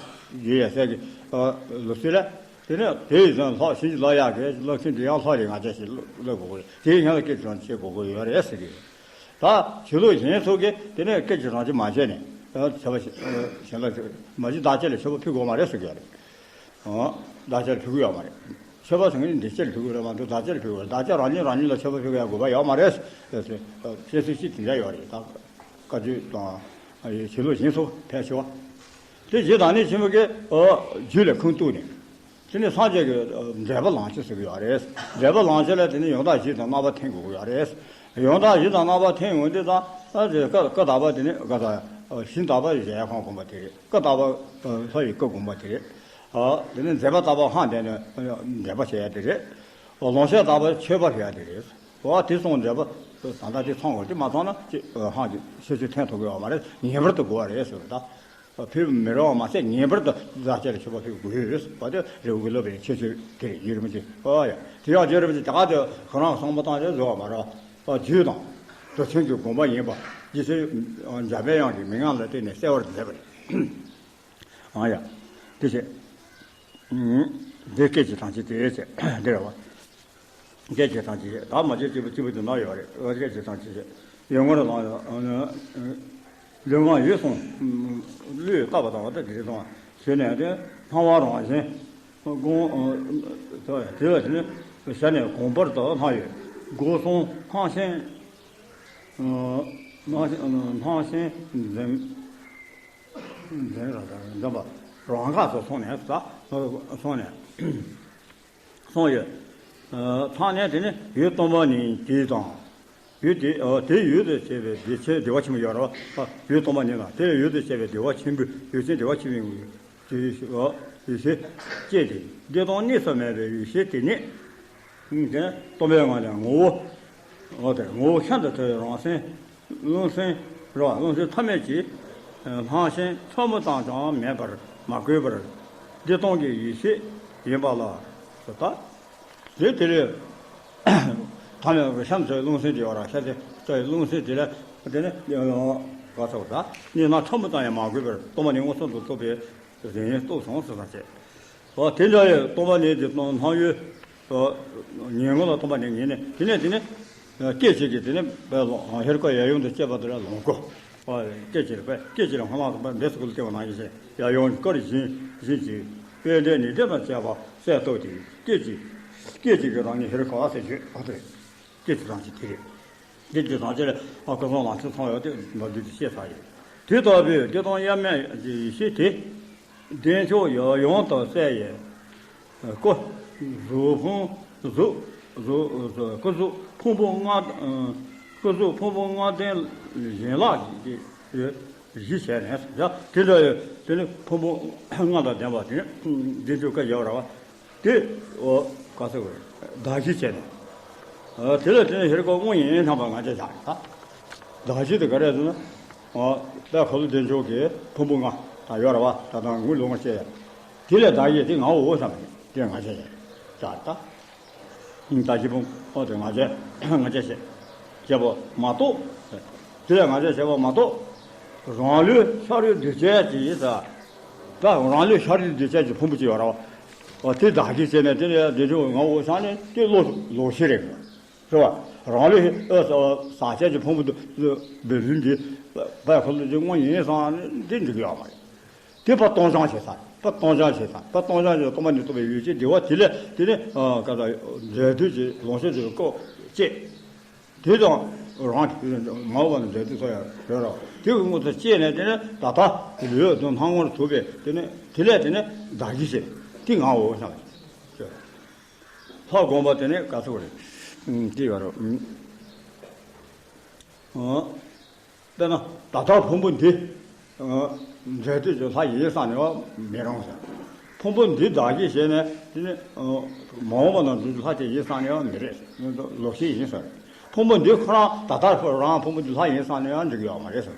ཡོད་ཡ་ཟེར་གི་ལུགས་སྲོལ་ལ། དེ་ནས་དེ་ཡི་ཚང་ལྷག་བྱིན་གྱིས་བརླབ་ཡག་གི་བརླབ་མཁན་དེ་ཡང་ལྷག་རེད་ང་ཅག་ཞིག་བརླབ་དགོས་ཀྱི་རེད། དེའི་སྔོན་ལ་སྐད་ཅིག་རང་བྱེད་དགོས་ཀྱི་ཡོད་རེད་ཟེར་གི། ད་བྱིན་རླབས་གཞན་ཚོ་གིས་དེ་ནས་སྐད་ཅིག་རང་བྱེད་མ་བྱས་ནས་མཆོད་པ་བྱིན་རླབས་མ་བྱིན་བདག་བསྐྱེད་ལ་མཆོད་པ་ཕུལ་དགོས་མ་རེད་ཟེར་གི་ཡོད་རེད། བདག་བསྐྱེད་ལ་ཕུལ་གི་ཡོད་མ་རེད། མཆོད་པ་ཟེར་མཁན་འདི་བསྐྱེད་ལ་ཕུལ་གི་རེད་མ་གཏོགས་བདག་བསྐྱེད་ལ་ཕུལ་གི་རེད། བདག་བསྐྱེད་རང་ཉིད་རང་ཉིད་ལ་མཆོད་པ་ཕུལ་གི་ཡ་དགོས་པ་ཡོད་མ་རེད། བཤད་སྲོལ་ཅིག་དེ་འདྲ་ཡོད་རེད་ད། བཀའ་བརྒྱུད་དང་། བྱིན་རླབས་གཞན་སོགས་ཕལ་ཆེ་བ། དེ་རྗེ་བདག་ཉིད་ཆེན་པོ་གིས་རྒྱུད་ལ་ཁུངས་གཏུགས་ནས། དེ་ནས་སངས་རྒྱས་ཀྱི་འགྲེལ་པ་ལམ་སྤྱོད་ཟེར་གི་ཡོད་རེད། འགྲེལ་པ་ལམ་སྤྱོད་ལ་དེ་ནས་ཡང་དག་གཞི་དང་རྣམ་པ་འཐེན་དགོས་ཀྱི་ཡོད་རེད། ཡང་དག་གཞི་དང་རྣམ་པ་འཐེན་ཡོང་དུས་ཙང་ད་དེ་ཀ་ཀ་དག་པ་དེ་ནས་ཀ་དག་གཞི་དག་པ་གཞལ་ཡས་ཁང་སྒོམ་པ་དེ་རེད། ཀ་དག་པ་ལྷ་ཡི་སྐུ་སྒོམ་པ་དེ་རེད། དེ་ནས་མཛད་པ་དག་པ་ཧང་དེ་ནས་འགྲེལ་པ་བྱེད་ཡ་དེ་རེད། ལོངས་སྤྱོད་དག་པ་མཆོད་པ་ཕུལ་ཡ་དེ་རེད། འོ་དེ་སོང་འདྲ་པོ། ད་ལྟ་དེ་ཚང་དགོས། དེ་མ་ཚང་ན་ཅི་ཧང་ཅི་ཤེས་ཤེས་ཐོན་ཐུབ་ཀྱི་ཡོད་མ་རེད། ངེས་པར་དུ་དགོས་པ་རེད་ཟེར་བ་ད། ཕེབས་མི་རུང་བ་མ་ཟད་ངེས་པར་དུ་རྫ་སྐྱ་ལ་མཆོད་པ་ཕེབས་དགོས་ཡོད་ཟེར་བ་དེ་རེ་བ་གི་སློབ་པའི་ཁྱད་ཆོས་དེ་རེད། རྗེ་རིན་པོ་ཆེ། ཨོ་ཡ། དེ་ཡང་རྗེ་རིན་པོ་ཆེ་ད་ག་དེ་ཁོ་རང་གསུངས་པ་དང་ཅི་བཟོ་བ་མ་རེད། རྒྱུད་དང་། རྡོ་ཆེན་གྱི་དགོངས་པ་ཡིན་པ། རྗེ་བཙུན་འཇམ་པའི་དབྱངས་ཀྱི་མན་ངག་ལ་བརྟེན་ནས་གསལ་བར་མཛད་པ་རེད། ཨང་ཡ། དེ་བྱས། འདི་སྐད་ཅིག་དང་ཅི་དེ་བྱས་འདི་རེད་བ། སྐད་ཅིག་དང་ཅི་ད་མ་བརྗེད་གཅིག་པུ་གཅིག་པུ་དེ་ན་ཡོད་རེད། སྐད་ཅིག་དང་ཅི་བྱས་ཡོད་ངོ་རེད་ལ། ལུས་ངག་ཡིད་གསུམ་བློས་བཏབ་པ་དང་བ་ད་དེ་རེད་དང་ཞེས་ནས་དེ་སྣང་བ་རང་བཞིན་དགོངས། དེ་ལ་དེ་ནི་ཞལ་ནས་དགོངས་པར་དུ་སྣང་ཡོད། སྒོ་གསུམ་སྣང་ཞེན། སྣང་ཞེན་སྣང་ཞེན་འཛིན། འཛིན་ར་འཛིན་པ་རང་འགགས་སུ་སོང་ནས་ས་སོང་ནས་སོང་ཡོད། ཚང་ནས་དེ་ནི་ཡུལ་སྟོང་པ་ཉིད་དེ་དང་། ཡུལ་དེ་དེ་ཡུལ་དུ་བྱས་པའི་བདེ་ཆེན་བདེ་བ་ཆེན་པོ་ཡོད་རེད་བ། ཡུལ་སྟོང་པ་ཉིད་དང་དེ་ལ་ཡུལ་དུ་བྱས་པའི་བདེ་བ་ཆེན་པོའི་ཡུལ་ཅན་བདེ་བ་ཆེན་པོའི་ཡུལ་ཡུལ་ཤེས་བསྐྱེད་དེ་བདེ་སྟོང་གནས་སུ་མེད་པའི་ཡུལ་ཤེས་དེ་ཉིད། སྟོང་པའི་ངང་ལས་ངོ་བོ། འོ་དེ་ངོ་བོ་ཤིན་ཏུ་མཐོ་བའི་རང་སེམས། རླུང་སེམས་རེད་བ། རླུང་སེམས་ཐ་མལ་གྱི་སྣང་ཞེན་ཕྲ་མོ་ཙམ་ཀྱང་མེད་པར་མ་གོས་པར་བདེ་སྟོང་གི་ཡེ་ཤེས་ཡིན་པ་ལ་སོགས་པ། དེ་དེ་ལས་ཐ་མལ་གྱི་ཤིན་ཏུ་མཐོ་བའི་རླུང་སེམས་དེ་ཡོད་ར། ཤིན་ཏུ་མཐོ་བའི་རླུང་སེམས་དེ་ལ་དེ་ནི་ག་ཚོད་ད་གནས་སྣང་ཕྲ་མོ་ཙམ་ཡང་མ་གོས་པར་སྟོང་པ་ཉིད་མངོན་སུམ་དུ་རྟོགས་པའི་གཟིགས་ཡུལ་རྟོགས་སོང་ཟེར་ཙམ་བྱས། འོ་དེ་འདྲ་ཡི་སྟོང་པ་ཉིད་ཀྱི་སྣང་ཡུལ། ཉོན་མོངས་ལ་སྟོང་པ་ཉིད་ངེས་ནས་དེ་ནས་དེ་ནས་སྐད་ཅིག་གིས་དེ་ནས་ཧེ་རུ་ཀ་ཡབ་ཡུམ་དང་བཅས་པ་དེ་ལ་ལོངས་སྐུ། སྐད་ཅིག་ལ་སྐད་ཅིག་ལ་སྔོན་ལ་སོགས་པ་འདས་སུ་ཀུན་ལ་བསྟན་པ་ནང་བཞིན་ཡབ་ཡུམ་གྱི་བཀའ་རྒྱུད་བཞིན་གྱི་དཔལ་ལྡན་ནི་སྒྲ་དང་བཅས་པ་གསལ་རྟོགས་ཏེ་སྐད་ཅིག་སྐད་ཅིག་གིས་རང་ཉིད་ཧེ་རུ་ཀ་ཟེར་བརྗོད་པ་དེ་རེད། སྐད་ཅིག་རང་བཞིན་དེ་རེད། འདི་དེ་དང་ཅི་ལ་ཨ་ཁུ་སོང་ལ་ཚེ་ཚང་ཡོད་དེ་མ་བསྡུས་ཏེ་ཤེས་ཚར་ཡོད། དེ་ལྟ་བུའི་བདེ་སྟོང་དབྱེར་མེད་ཀྱི་ཡེ་ཤེས་དེ། བདེ་མཆོག་ཡབ་ཡུམ་དུ་གསལ་བའི་སྐུ་གཟུགས་ཕུང་གཟུགས་གཟུགས་སྐུ་གཟུགས་ཕུང་པོ་ལྔ། སྐུ་གཟུགས་ཕུང་པོ་ལྔ་ལྡན་བཞིན་ལག་གི་གཞི་བྱས་ནས་ཡ་དེ་འདྲ་ཡོད། དེ་ནི་ཕུང་པོ་ལྔ་དང་ལྡན་པ་དེ་ནི་བདེ་མཆོག་ག་ཡོད་ར་བ། དེ་འོ་ག་ཚོད་གོ་བདག་གཞི་བྱས་ནས། ཨ་དེ་ལ་དེ་ནི་ཧེ་རུ་ཀ་དངོས་ཡིན་ཐང་པ་ང་ཅག་བཞག་ད། བདག་གཞི་དེ་ག་རེ་ཟེར་ན། ཨ་དཔལ་འཁོར་ལོ་བདེ་མཆོག་གི་ཕུང་པོ་ལྔ་དང་ཡོད་ར་བ། ད་དང་དངུལ་ལོ་ལྔ་བཤད་ཡ། དེ་ལས་བདག་གཞི་དེ་ངའོ་བསམ་ནས་དེ་ང་ཅག་བཞག་ད། བདག་གཞི་ཕུང་པོ་དེ་ང་ཅག་ང་ཅག་བྱས་བྱས་པ་མ་གཏོགས། དེ་ལས་ང་ཅག་བྱས་པ་མ་གཏོགས། རང་ལུས་ཤ་རུས་གདུལ་བྱ་ཅིག་ཡིན་ས། ད་རང་ལུས་ཤ་རུས་གདུལ་བྱ་ཅིག་ཕུང་པོ་ཅིག་ཡོད་ར་བ། དེ་བདག་གཞི་བྱས་ནས་དེ་ལས་བདེ་མཆོག་ངའོ་བསམ་ནས་དེ་བློ་ལོག་ཤེས་རེད། རེད་བ། རང་ལུས་ཨ་ས་ས་ཆ་གི་ཕུང་པོ་འདི་འདི་ལུས་འདི་དཔལ་འཁོར་ལོ་འདི་དངོས་ཡིན་བསམ་ནས་འདི་འགྲིག་གི་ཡོད་མ་རེད། དེ་ཕར་སྟོང་སྦྱང་བྱེད་ས་ཕར་སྟོང་སྦྱང་བྱེད་ས་ཕར་སྟོང་སྦྱང་བྱེད་སྟོང་པ་ཉིད་རྟོགས་པའི་ཡུལ་ཅན་བདེ་བ་དེ་ལས་དེ་ནི་ཨ་ག་ས་འབྲས་དུས་ཀྱི་ལོངས་སྤྱོད་ཀྱི་སྐོར་བཅས། དེ་དང་རང་གི་མ་འོངས་པ་ན་འབྲས་དུས་སོགས་ཡང་ཡོད་ར་དེ་གི་དངོས་སུ་སྐྱེས་ནས་དེ་ནི་ད་ལྟ་ལུས་དང་སྣང་ངོར་ཐུག་པས་དེ་ནི་དེ་ལས་དེ་ནི་བདག་གཞི་བྱེད་དེ་ངའོ་བསམ། ལྷ་བསྒོམ་པ་དེ་ནི་ག་ཚོད་རེད། ཅི་ཡོད་རོ། དཔེར་ན་ད་ལྟ་ཕུང་པོ་འདི་འབྲས་དུས་ཀྱི་ལྷ་ཡིན་བསམ་ནས་མི་རུང་ཟེར། ཕུང་པོ་འདི་བདག་གཞི་བྱས་ནས་དེ་ནི་མ་འོངས་པ་ན་འབྲས་དུས་ལྷ་དེ་ཡིན་བསམ་ནས་མི་རེད། ལོག་ཤེས་ཡིན་ཟེར། ཕུང་པོ་འདི་ཁོ་རང་ད་ལྟ་རང་ཕུང་པོ་འདི་ལྷ་ཡིན་བསམ་ནས་འགྲིག་གི་ཡོད་མ་རེད་ཟེར།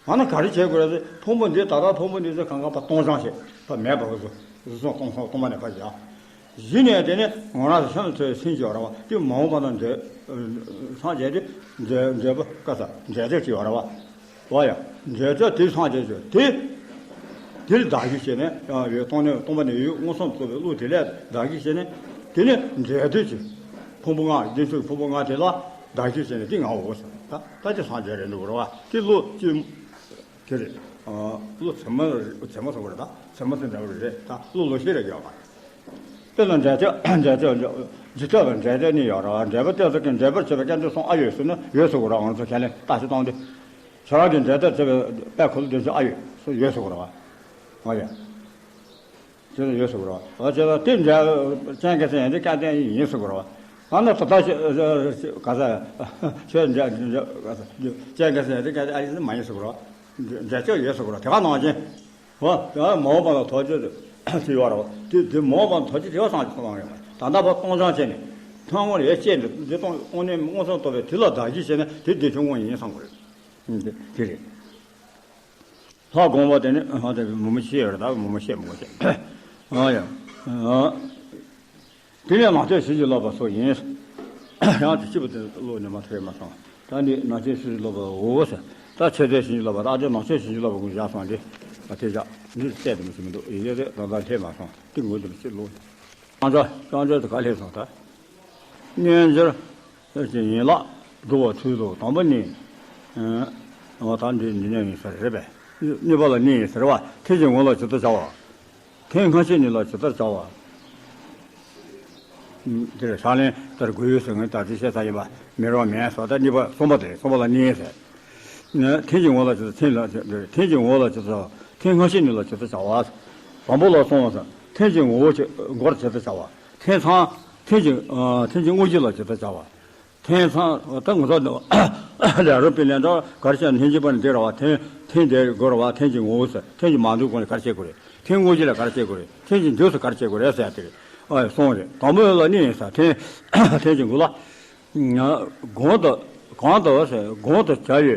ང་ནི་ག་རེ་བྱེད་དགོས་རེད་ཟེར། ཕུང་པོ་འདི་ད་ལྟ་ཕུང་པོ་འདི་ཚོ་གང་ག་ཕར་སྟོང་སྦྱང་བྱེད་ཕར་མེད་པ་བཟོ་བཟོ་སོང་སྟོང་སོང་སྟོང་པ་ནས་ཕར་བཞག་གཞི་ནས་དེ་ནི་ང་རང་ཚོ་སེམས་ཚོའི་སེམས་ཀྱི་བར་བ་དེ་མ་འོངས་པ་ན་འབྲས་སངས་རྒྱས་དེ་འབྲས་འབྲས་བུ་ཀ་ས་འབྲས་དོད་ཀྱི་བར་བ་བ་ཡ་འབྲས་དོད་དེ་སངས་རྒྱས་ཀྱི་དེ་དེར་བདག་གཞི་བྱས་ནས་ཡང་ཡོད་སྟོང་ནས་སྟོང་པ་ནས་ཡོད་མངོན་སུམ་རྟོགས་པའི་བློ་དེ་ལས་བདག་གཞི་བྱས་ནས་དེ་ནི་འབྲས་དོད་ཀྱི་ཕུང་པོ་ལྔ་རྒྱུན་ཚུལ་ཕུང་པོ་ལྔ་དེ་ལ་བདག་གཞི་བྱས་ནས་དེ་ངའོ་ཟེར། ད་ད་ཅི་སངས་རྒྱས་རེད་འདུག་རེད་བ། དེ་བློ་ཅི། དེ་རེད། བློ་ཚད་མ་ཚད་མ་སོགས་རེད་ད། ཚད་མ་ཚད་འདྲ་བ་རེད་ད། བློ་ལོག་ཤེས་རེད་ཡོད་པ། དཔེར་ན་འབྲས་དོད་འབྲས་དོད་འཇིག་ལྟ་བའི་འབྲས་དོད་ནི་ཡོད་རེད་བ། འབྲས་བུ་གཏད་སོ་གི་འབྲས་བུར་བྱེད་པའི་སྐྱབས་འགྲོ་གསུམ་ཨ་ཡོད་ཟེར་ན་ཡོད་ཟེར་དགོས་རེད་བ། ང་ཚོ་ཁས་ལེན་བརྟག་དཔྱད་གཏོང་དུས། ཁྱོད་རང་གི་འབྲས་དོད་བྱེད་པའི་དཔལ་འཁོར་ལོ་བདེ་མཆོག་ཨ་ཡོད་ཟེར་ཡོད་ཟེར་དགོས་རེད་བ། ང་ཡ། དེ་ལ་ཡོད་ཟེར་གོ་ར། ཨ་ཅེ་ལ་དེ་འདྲ་ཅན་ག་ཟེར་ཡང་དེ་སྐལ་ལྡན་ཡིན་ཟེར་གོ་ར། ཨ་ན་ད་ལྟ་ག་ས་ཁྱོད་འདྲ་འདྲ་ཅན་ག་ཟེར་ཡང་དེ་སྐལ་ལྡན་ཨ་ཡིན་མ་ཡིན་ཟེར་གོ་ར། འདྲ་ཅག་ཡོད་ཟེར་གོ་ར། དེ་ག་ནང་བཞིན་བ་དེ་མ་འོངས་པ་ལ་ཐོག་ཆོད་དེ་ཡོད་ར་བ། དེ་དེ་མ་འོངས་པ་ལ་ཐོག་ཆོད་དེ་བ་སངས་ཀྱི་ཐོག་ལ་ཡོད་མ་ད་ལྟ་བ་སྟོང་སྦྱང་བྱས་ནས། ཐང་ངོ་ལ་ཡ་བཅད་འདི་འདི་གཏོང་དངོས་གནས་མངོན་སུམ་རྟོགས་པའི་དུས་ལ་བདག་གིས་བྱས་ན་དེ་བདེ་མཆོག་དངོས་ཡིན་བསམ་དགོས་རེད། དེ་དེ་རེད། ལྷ་དགོངས་པ་དེ་ནི་ཨ་དེ་མུ་མུ་ཤེས་ཡོད་རེད། ད་མུ་མུ་ཤེས་མུ་མུ་ཤེས། ཨ་ཡ། ཨ། དེ་ནས་ནགས་ཚལ་བྱིན་གྱིས་རློབ་པ་སོགས་ཡིན། ཡང་དེ་སྐྱིད་པོ་དེ་བློ་ནས་མ་ཐར་མ་སོང་། ད་འདི་ནགས་ཚལ་བྱིན་གྱིས་རློབ་པ་འོ་ཟེར། ད་ཆོས་ཚན་བྱིན་གྱིས་རློབ་པ་ད་དེ་ནགས་ཚལ་བྱིན་གྱིས་རློབ་པ་ཀུན་བཞག་སོང་དེ། ད་དེ་བཞག་འདི་བལྟས་དེ་མི་ཤེས་མི་འདུག་ཡི་གེ་དེ་ད་ད་ལྷད་མ་སོང་། དེ་ངོ་དེ་མི་ཤེས་ལོ། རྐྱང་ཕྱོགས་རྐྱང་ཕྱོགས་དེ་ག་ལྷད་སོང་ད། རྣལ་འབྱོར། ཡན་ལག་བསྡུ་བ་ཚུལ་དུ་དང་པོ་ནི། འོ་ད་འདི་འདི་ནས་ཡིན་ས་རེད་པས། གཉིས་པ་ལ་གནས་ཡིན་ཟེར་བ་ཐེག་ཆེན་ངོ་ལ་ཇི་ལྟར་བྱ་བ། ཐེག་སྔ་ཕྱི་གཉིས་ལ་ཇི་ལྟར་བྱ་བ། དེར་ཕྱག་ལེན་ལྟར་དགོས་ཡོད་ཟེར་ངས་ད་ཅི་བཤད་ས་ཡིན་པ་མེད་རོགས་མེད་སོ། ད་གཉིས་པ་གསུམ་པ་དེ་གསུམ་པ་ལ་གནས་ཟེར། ཐེག་ཆེན་ངོ་ལ་ཇི་ལྟར་ཐེག་ལ་ཐེག་ཆེན་ངོ་ལ་ཇི་ལྟར་ཐེག་སྔ་ཕྱི་གཉིས་ལ་ཇི་ལྟར་བྱ་བ། དང་པོ་ལ་སོང་བ་ཟེར་ཐེག་ཆེན་ངོ་བོ་ཇི་སྐོར་ཇི་ལྟར་བྱ་བ། ཐེག་ཚང་ཐེག་ཆེན་ཐེག་ཆེན་དངོས་གཞི་ལ་ཇི་ལྟར་བྱ་བ། ཐེག་ཚང་ད་ངོ་ཚ་ལ་རོ་པི་ལན་ད་གར་ཤ་ནན་གྱི་པ་ནི་དེ་ར་བ་ཐེག་ཐེག་དེ་དགོས་ར་བ་ཐེག་གི་ངོ་བོ་ཟེར་ཐེག་གི་མ་འདུག་གོང་ནས་གར་བྱེད་དགོས་རེད། ཐེག་དངོས་གཞི་ལ་གར་བྱེད་དགོས་རེད། ཐེག་གི་འཇུག་སུ་གར་བྱེད་དགོས་རེད་ཟེར་ཡ་དེ་རེད། ཨ་སོང་རེད། དང་པོ་ལ་གནས་ཡིན་ས་ཐེག་ཐེག་གི་མགོ་ལ། གོང་དུ་གོང་དུ་ཟེར་གོང་དུ་བྱ་བའི་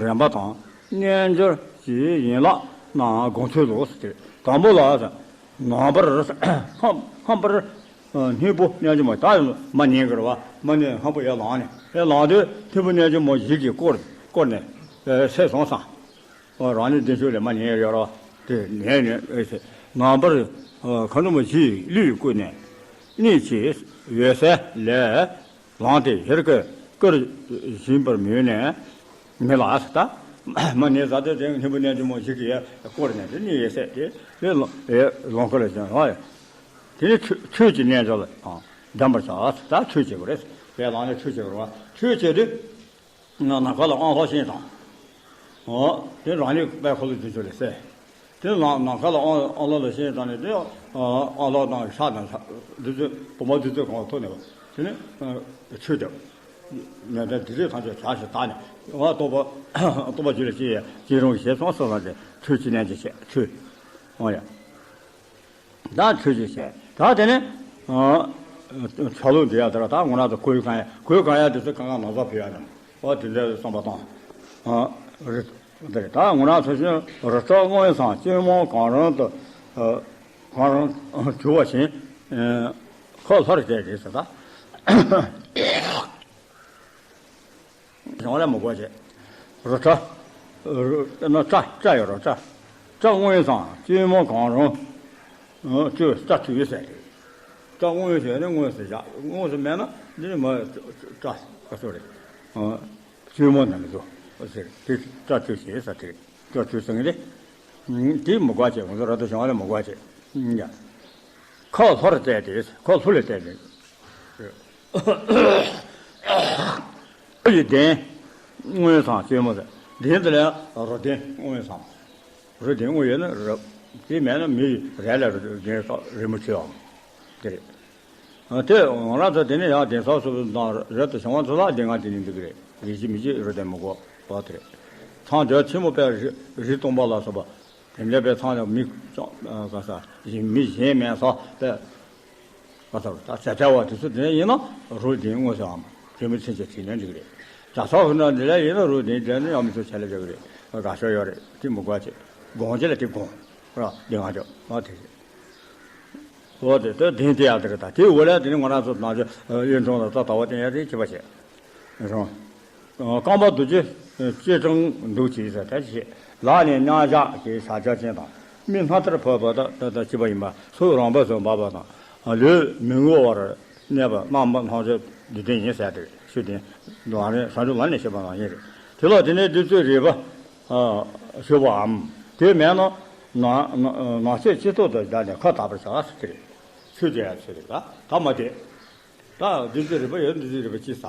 རིམ་པ་དང་རྣལ་འབྱོར་གྱི་ཡན་ལག་རྣམས་དགོངས་ཚུལ་ལོ་ཟེར། དང་པོ་ལ་ཟེར། ནང་པར་ཧམ་ཧམ་པར་སྙིང་པོ་རྣལ་འབྱོར་མ་ད་མ་ཉན་གི་རེད་བ། མ་ཉན་ཧམ་པོ་ཡར་ལངས་ནས་ཡར་ལངས་དུས་སྙིང་པོ་རྣལ་འབྱོར་མ་ཞིག་གིས་བསྐོར་བསྐོར་ནས་སད་སོང་ས། རང་ཉིད་བདེ་མཆོག་ལས་མ་ཉན་ཡོད་རེད་བ། དེ་ཉན་ནས་ཨེ་ཟེར། ནང་པར་མཁའ་འགྲོ་མ་བཞིས་གླུས་བསྐུལ་ནས་གནས་ཀྱི་འོད་གསལ་ལས། ལངས་ཏེ་ཧེར་ཀེ་བཀུར་བཞིན་པར་མོས་ནས་མི་ལ་ཟེར། ད་མ་ནི་ཟ་དེ་དེ་སྙིང་པོ་རྣལ་འབྱོར་མ་ཞིག་གིས་བསྐོར་ནས་དེ་ནི་ཡེ་སད་དེ་དེ་ལོ་ཡེ་ལོང་ཁ་ལ་བཞག་ཨ། དེ་ནི་ཆོས་ཆོས་ཀྱི་རྣལ་འབྱོར་ལ་དང་ལྡན་པར་བྱ། ད་ཆོས་བྱེད་དགོས་རེད། དེ་ལངས་ནས་ཆོས་བྱེད་དགོས་རེད་བ། ཆོས་བྱེད་དུས། ནམ་མཁའ་ལ་དབང་ལྷ་བཞིན་དང་། འོ། དེ་རང་ཉིད་དཔལ་འཁོར་ལོ་བདུན་ཅུ་ལས་གསལ། དེ་ནམ་ནམ་མཁའ་ལ་དབང་དབང་ལྷ་ལ་བཞིན་དང་ནི་དེ་དབང་ལྷ་དང་ཕྱག་དང་བདུད་རྩི་བུམ་པ་བདུད་རྩི་གང་ཐོབ་ནས་དེ་ནི་ཆོས་དེ་ནན་ཏན་དེ་རིགས་ཐམས་ཅད་བྱ་ཞིང་དག་ནས་དབང་རྟོགས་པ་རྟོགས་པ་རྒྱུད་ལ་སྐྱེ་ཡ་སྐྱེ་རུང་ཞེས་གསུངས་སོ། ལ་དེ་ཆོས་ཀྱི་རྣལ་འབྱོར་བྱེད་ཆོས། འོ་ཡ། ད་ཆོས་ཀྱི་བཤད། ད་དེ་ནས་ཆ་ལུགས་འདི་ཡ་དེ་ལ་ད་ང་རང་ཚོ་གོས་གང་ཡ་གོས་གང་ཡ་དེ་ཚོ་གང་གང་ན་ཚ་ཕུལ་ཡ་དང་། འོ་དེ་འདྲ་བསམ་པ་དང་། རི་དེ་རེད། ད་ང་རང་ཚོ་བཞིན་རི་བྲག་དབང་ཡོད་ཚང་སྤྱི་མོ་གང་རུང་དུ་གང་རུང་གྱུར་བ་བཞིན་ཁོ་ལྷོར་བསྡད་རེད་ཟེར་ད། གཞུང་ལས་མི་གོ་བྱེད། རུ་ཁྲ། རུ་ན་ཁྲ་ཁྲ་ཡོད་རོ་ཁྲ། ཁྲ་དངོས་སམ་སྤྱི་མོ་གང་རུང་། ཨ་ཁྲ་ཁྲ་ཡོད་ཟེར་ཏེ། ཁྲ་དངོས་ཟེར་ནས་དངོས་སུ་བཞག་དངོས་སུ་མེད་ན་འདི་ནི་མ་ཁྲ་ག་སོ་རེད། ཨ་སྤྱི་མོ་ན་མི་འདུག་ཟེར་ཏེ་ཁྲ་ཁྲ་ཟེར་ས་དེ་རེད། ཁྲ་ཁྲ་ཟེར་ངེས་རེད། དེ་མི་གོ་བྱེད། ང་ཚོ་ར་ཏོ་གཞུང་ལས་མི་གོ་བྱེད། ཡ། ཁོ་ལྷོར་བལྟས་ཏེ་ཁོ་ལྷོ་ལ་བལྟས་ཏེ། ཡི་གདན་དངོས་སམ་སྤྱི་མོ་ཟེར། གདན་དེ་ལ་རུ་གདན་དངོས་སམ། རུ་གདན་དངོས་ཡོད་ན་རུ། དེ་མེད་ན་མི་རས་ལ་རུ་གདན་སོགས་རི་མོ་བྱེད་བམ། དེ་རེད། དེ་ང་རང་ཚོ་དེ་ནས་ཡང་གདན་ས་སོ་སོ་དང་རབ་ཏུ་བྱུང་བ་ཚོ་ལ་གདན་ཁང་དེ་ནས་འདུག་གི་རེད། རེ་ཞིག་མི་ཞིག་རུ་གདན་མི་དགོས་པ་དེ་རེད། ཚང་དེ་ཆེན་མོ་པའི་རི་རི་སྟོང་པ་ལ་སོགས་པ། དེ་འདྲ་པའི་ཚང་ལ་མི་ཅང་ག་ས་མི་གཞན་མེད་ས་པའི་ག་ས་ད་ཟས་བྲལ་བ་དེ་ཚོ་དེ་ཡིན་ན་རུ་གདན་དངོས་སམ་དེ་མི་ཚན་ཆད་བྲིས་ནས་འགྲིག་གི་རེད། ཇ་ཚགས་ཧུ་ན་འདི་ལ་ཡིན་ན་རུ་གདན་དེ་ནི་ཡང་མི་ཚོ་ཆད་ལ་འགྲིག་གི་རེད། དགའ་ཤོས་ཡོད་རེད། དེ་མི་དགོས་བྱེད། དགོངས་བྱེད་ལ་དེ་དགོངས་ར་གདན་ང་ཅོག་ང་དེ་རེད། འོ་དེ་དེ་གདན་དེ་ཡག་དེ་རེད། ད་དེའི་འོག་ལ་དེ་ནི་ང་རང་ཚོ་ནང་ཆོས་གཡུང་དྲུང་ལ་རྩ་ལྟ་བ་བསྟན་ཡ་དེ་བྱེད་པ་བྱེད། རང་། རྐང་པ་རྡོ་རྗེ་སྐྱིལ་ཀྲུང་འདུག་ཅེས་ཟེར་ད་ཅི་བྱེད། ལག་ནས་མཉམ་བཞག་གི་བྱ་བྱ་ཅན་དང་མི་སྣ་ལྟར་ཕོག་པ་དང་ད་ལྟ་སྐྱིད་པ་ཡིན་པ་སུ་རང་བབས་སུ་འབབ་པ་དང་ལུས་མི་ངོ་བར་གནས་པ་རྣམ་པ་སྣང་མཆོག་འདུས་ལྡན་ཡིན་ཟེར་ཏེ་ཆོས་དེ་ལམ་རིམ་བྱང་ཆུབ་ལམ་ནས་བཤད་པ་ནང་བཞིན་རེད། དེ་ལ་དེ་ནས་བདུད་རྩི་རིལ་བུ་ཞུ་བའམ་དེ་མེད་ན་ནགས་ཚལ་སྤྱི་ཐོག་ཏུ་བཞག་ནས་ཁ་དག་པར་བྱ་ཟེར་ཏེ་ཆོས་དེ་ཡང་ཆོས་རེད། ད་ད་མ་དེ། ད་བདུད་རྩི་རིལ་བུ་ཡོད། བདུད་རྩི་རིལ་བུ་ཅི་ཟ།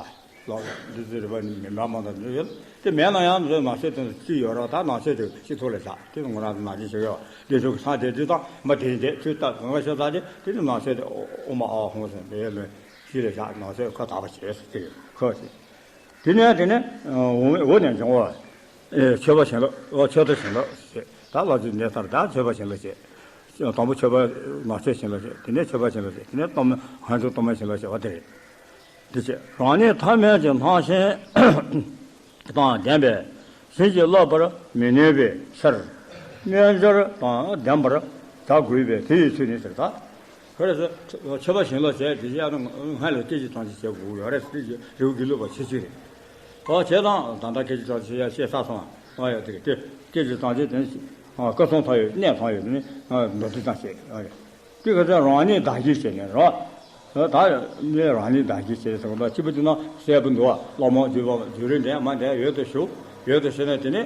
ལོག་བདུད་རྩི་རིལ་བུ་མི་འབའ་མང་དུ་ཡོད། དེ་མེད་ན་ཡང་འདི་ནགས་ཚལ་དུ་ཅི་ཡོད་རོགས། ད་ནགས་ཚལ་དུ་ཅི་ཐོག་ལ་བཞག་དེ་ང་རང་ནགས་ཅི་ཞིག་ཡོད། བདེ་མཆོག་གི་སངས་རྒྱས་འདི་དང་མ་དེ་འདི་ཆོས་ལྟ་གང་ག་ཤོད་ད་དེ་དེ་ནི་ནགས་ཚལ་དུ་ཨོ་མ་ཨ་ཧོང་ཟེར་བའི་ལོས་ཤི་ལ་བཞག་ནགས་ཚལ་ཁ་དག་པ་བྱས་ཟེར་དེ་ཁོ་ཟེར། དེ་ནས་དེ་ནས་འོ་འོ་ནས་འབྱུང་བ། མཆོད་པ་བྱིན་རླབས་མཆོད་དོ་བྱིན་རླབས་ཟེར། ད་ལ་ཚོས་འདི་ལྟར་ད་མཆོད་པ་བྱིན་རླབས་བྱེད། དང་པོ་མཆོད་པ་ནགས་ཚལ་བྱིན་རླབས་བྱེད། དེ་ནས་མཆོད་པ་བྱིན་རླབས་བྱེད། དེ་ནས་གཏོར་མ་ཧན་ཆུ་གཏོར་མ་བྱིན་རླབས་བྱེད་པ་དེ་རེད། དེ་བྱས་རང་ཉིད་ཐ་མལ་གྱི་སྣང་ཞེན་དང་ལྡན་པས་བྱིན་གྱིས་བརླབ་པར་མི་ནུས་པའི་ཕྱིར། རྣལ་འབྱོར་དང་ལྡན་པར་བྱ་དགོས་པས་དེ་ཡི་ཚུལ་ནི་ཟེར་ད། ཁོ་རེ་ཚོ་མཆོད་པ་བྱིན་རླབས་བྱས་དེ་བྱས་ན་སྔ་ལས་སྐད་ཅིག་ཙམ་ཅིག་བྱེད་དགོས་ཡོད་རེད་ཟེར་གྱི་རེའུ་དགེ་ལུགས་པ་ཆེ་ཆེ་རེད། ཨོ་བྱས་ཙང་ད་ལྟ་སྐད་ཅིག་ཙམ་ཅིག་ཡ་བཤད་ཚར་སོང་ཨ། ཨོ་ཡ་དེ་རེད་དེ་སྐད་ཅིག་ཙམ་ཅིག་དེ་ནི་སྐུ་གསུང་ཐོག་ཡོད་གནས་ཚང་ཡོད་དེ་ནི་མདོར་བསྡུས་ཙམ་བཤད་ཨོ་ཡ། དེ་ག་ཚོད་རང་ཉིད་བདག་གིར་བྱས་ནས་རོ། ད་ནི་རང་ཉིད་བདག་གིར་བྱས་ཟེར་བ་ལ་གཅིག་པུ་དེ་ན་གསལ་པོ་འདུག་བ། སློབ་མ་བརྒྱུད་པ་བརྒྱུད་རིམ་འདྲ་མ་འདྲ་ཡོད་དུ་ཞུགས་ཡོད་དུ་ཞུགས་ནས་དེ་ནི་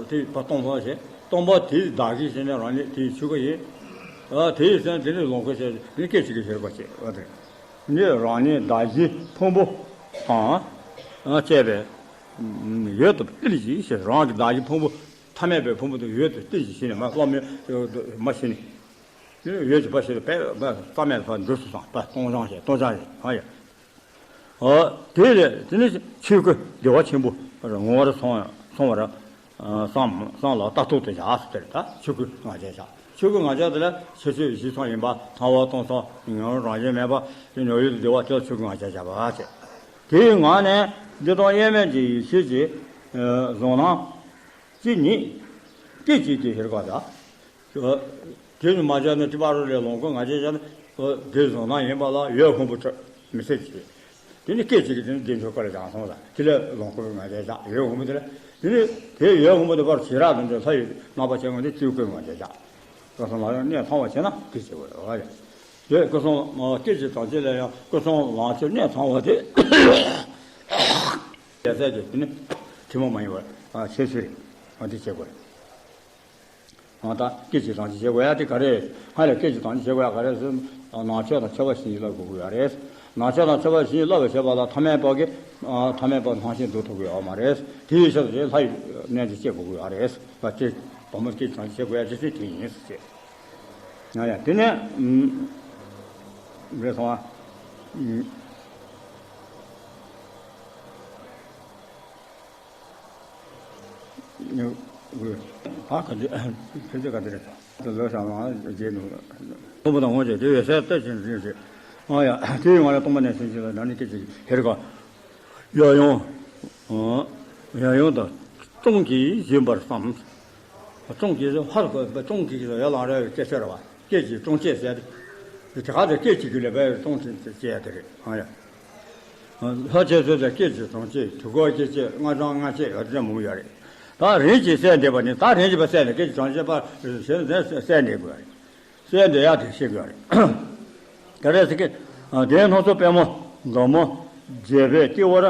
དེ་ཕར་སྟོང་པ་བྱས་སྟོང་པ་དེ་བདག་གིར་བྱས་ནས་རང་ཉིད་དེའི་ཆོས་སྐུ་ཡིན། དེའི་སེམས་དེ་ནི་ལོངས་སྐུ་བྱས་ནི་སྐད་ཅིག་གིས་ཤེས་པར་བྱེད་པ་དེ་ནི་རང་ཉིད་བདག་གི་ཕུང་པོ་དང་བཅས་པའི་ཡོད་དུ་སྟེར་ཞིང་ཞེས་རང་གི་བདག་གི་ཕུང་པོ་ཐ་མལ་པའི་ཕུང་པོ་དེ་ཡོད་དུ་སྟེར་ཞིང་ཞེས་ནས་མ་སློབ་མའི་མ་ཤེས་ནས། ཡོད་ཀྱི་པ་ཞིག་ལ་བས་རྩ་མེད་པར་འདུག་སུ་སོང་པ་སྟོང་ཞང་ཞེས་སྟོང་ཞང་ཞེས་ཧ་ཡ། ཨོ་དེ་ལས་དེ་ནི་ཆོས་སྐུ་བདེ་བ་ཆེན་པོ་ངོ་བོར་སོང་སོང་བར་བསམ་བསམ་ལ་ལྟ་རྟོག་ཏུ་བཞག་ཟེར་ད་ཆོས་སྐུ་ང་རྒྱལ་བཞག་ཆོས་སྐུ་ང་རྒྱལ་དེ་ལ་ཆོས་ཆོས་གཞི་ཚང་ཡིན་པ་ཚང་བ་སྟོང་ཚང་ཉོན་རང་བཞིན་མེད་པ་དེ་ཉོན་ཡུལ་བདེ་བ་དེ་ལ་ཆོས་སྐུ་ང་རྒྱལ་བཞག་པ་ཟེར། དེའི་ངང་ནས་འདི་དང་དབྱེར་མེད་ཀྱི་ཡེ་ཤེས་ཀྱི་གཟུང་སྣང་གཅིག་ཉིད་སྐད་ཅིག་གིས་ཧེར་ག་ད། དེ་ནི་མ་བྱས་ན་ཅི་པ་རུ་ལས་ལོངས་སྐུ་ང་རྒྱལ་བྱས་ན་དེ་བཟུང་ན་ཡིན་པ་ལ་ཡོད་ཧུང་པོ་ཁྲོད་མི་སྲིད་ཅིག་དེ་ནི་སྐད་ཅིག་གིས་དེ་ནི་བདེ་མཆོག་སྐུ་ལ་སྦྱངས་སོང་ལ་དེ་ལས་ལོངས་སྐུ་ང་རྒྱལ་བྱ་ཡོད་ཧུང་པོ་དེ་ལ་དེ་ནི་དེ་ཡོད་ཧུང་པོ་དེ་བར་བྱེ་བྲག་ཏུ་འདྲེན་ལྷ་ཡི་རྣམ་པ་ཆེན་པོ་འདི་སྤྱི་སྐུ་ང་རྒྱལ་བྱ། སྐུ་གསུམ་ལ་ཡང་གནས་ཚང་བ་བྱས་ན་དེ་བྱེད་དགོས་རེད་བ། དེ་སྐུ་གསུམ་སྐད་ཅིག་ཙམ་ཅིག་ལ་ཡང་སྐུ་གསུམ་ལང་ཚོའི་གནས་ཚང་བ་དེ་རྒྱལ་སྲས་ཀྱི་དེ་ནི་ཐུན་མོང་མ་ཡིན་པར་ཆེ་ཤོས་རེད་བ། དེ་བྱེད་དགོས་རེད། ཨ་ད་སྐད་ཅིག་ཙམ་ཅིག་བྱེད་དགོས་ཡ་དེ་ག་རེ། སྔ་ལས་སྐད་ཅིག་ཙམ་ཅིག་བྱེད་དགོས་ཡ་ག་རེ་ཟེར། ནང་ཆོས་དང་མཆོད་པ་བྱིན་གྱིས་བརླབ་དགོས་ཀྱི་ཡོད་རེད། ནང་ཆོས་དང་མཆོད་པ་བྱིན་གྱིས་བརླབ་པ་བྱེད་པ་ལ་ཐ་མལ་པ་གི་ཐ་མལ་པ་སྣང་ཞེན་འདུག་ཐུབ་ཀྱི་ཡོད་མ་རེད། དེ་ཡི་ཕྱིར་དེ་ལྷ་ཡི་གནས་དེ་སྐྱེ་དགོས་ཀྱི་ཡོད་རེད། ད་དེ་བུ་མོ་སྐད་ཅིག་ཙམ་ཅིག་བྱེད་དགོས་ཡ་ཇི་སྲིད་དེ་ཡིན་ཟེར་བྱས། ཡ་ཡ་དེ་ནས་རེད་སོང་ཨ། ཨ་ག་འདི་ཕལ་ཆེར་ག་འདི་རེད། ད་ལོ་ཞང་ལང་རྗེས་ནུ། སྟོང་པ་དང་དབང་ཆེན་དེ་བས་སད་ལྟ་ཅན་ཟིན་ཞེས། ཨ་ཡ་དེ་ཡི་ངང་ལས་སྟོང་པ་ནས་ཟིན་ཞེས་ལ་ན་ནི་སྐད་ཅིག་ཧེར་ག་ཡ་ཡོང་། ཡ་ཡོང་དང་ཀྲོང་གིས་བཞིན་པར་བསམ། ཀྲོང་གིས་ཧར་ཀྲོང་གིས་ཡ་ལང་ར་བའི་སྐད་ཆ་ར་བ་སྐད་ཀྱིས་ཀྲོང་བཅད་ཟེར། དེ་ག་དེ་སྐད་ཅིག་གིས་ལས་པའི་ཀྲོང་བཅད་དེ་རེད་ཨ་ཡ། ལྷ་ཆོས་ཚོལ་དང་སྐད་ཅིག་གྲོང་ཆེ་དུས་འཁོར་སྐད་ཅིག་ལྔ་གྲངས་ལྔ་བཅས་ཡོད་ཚད་མང་པོ་ཡོད་རེད། ད་རིམ་གྱིས་གསལ་འདེབས་པ་ནི་ད་རིམ་གྱིས་པ་གསལ་ནས་སྐད་ཅིག་གྲོང་ཆེ་པ་ཞེས་ནས་གསལ་འདེབས་དགོས་རེད། གསལ་འདེབས་ཡག་དེ་ཤེས་དགོས་རེད། ག་རེ་ཟེར་གི། དེའི་སྣང་ཚུལ་པད་མོ་མཛུབ་མོ་བརྒྱད་པའི་ལྟེ་བར་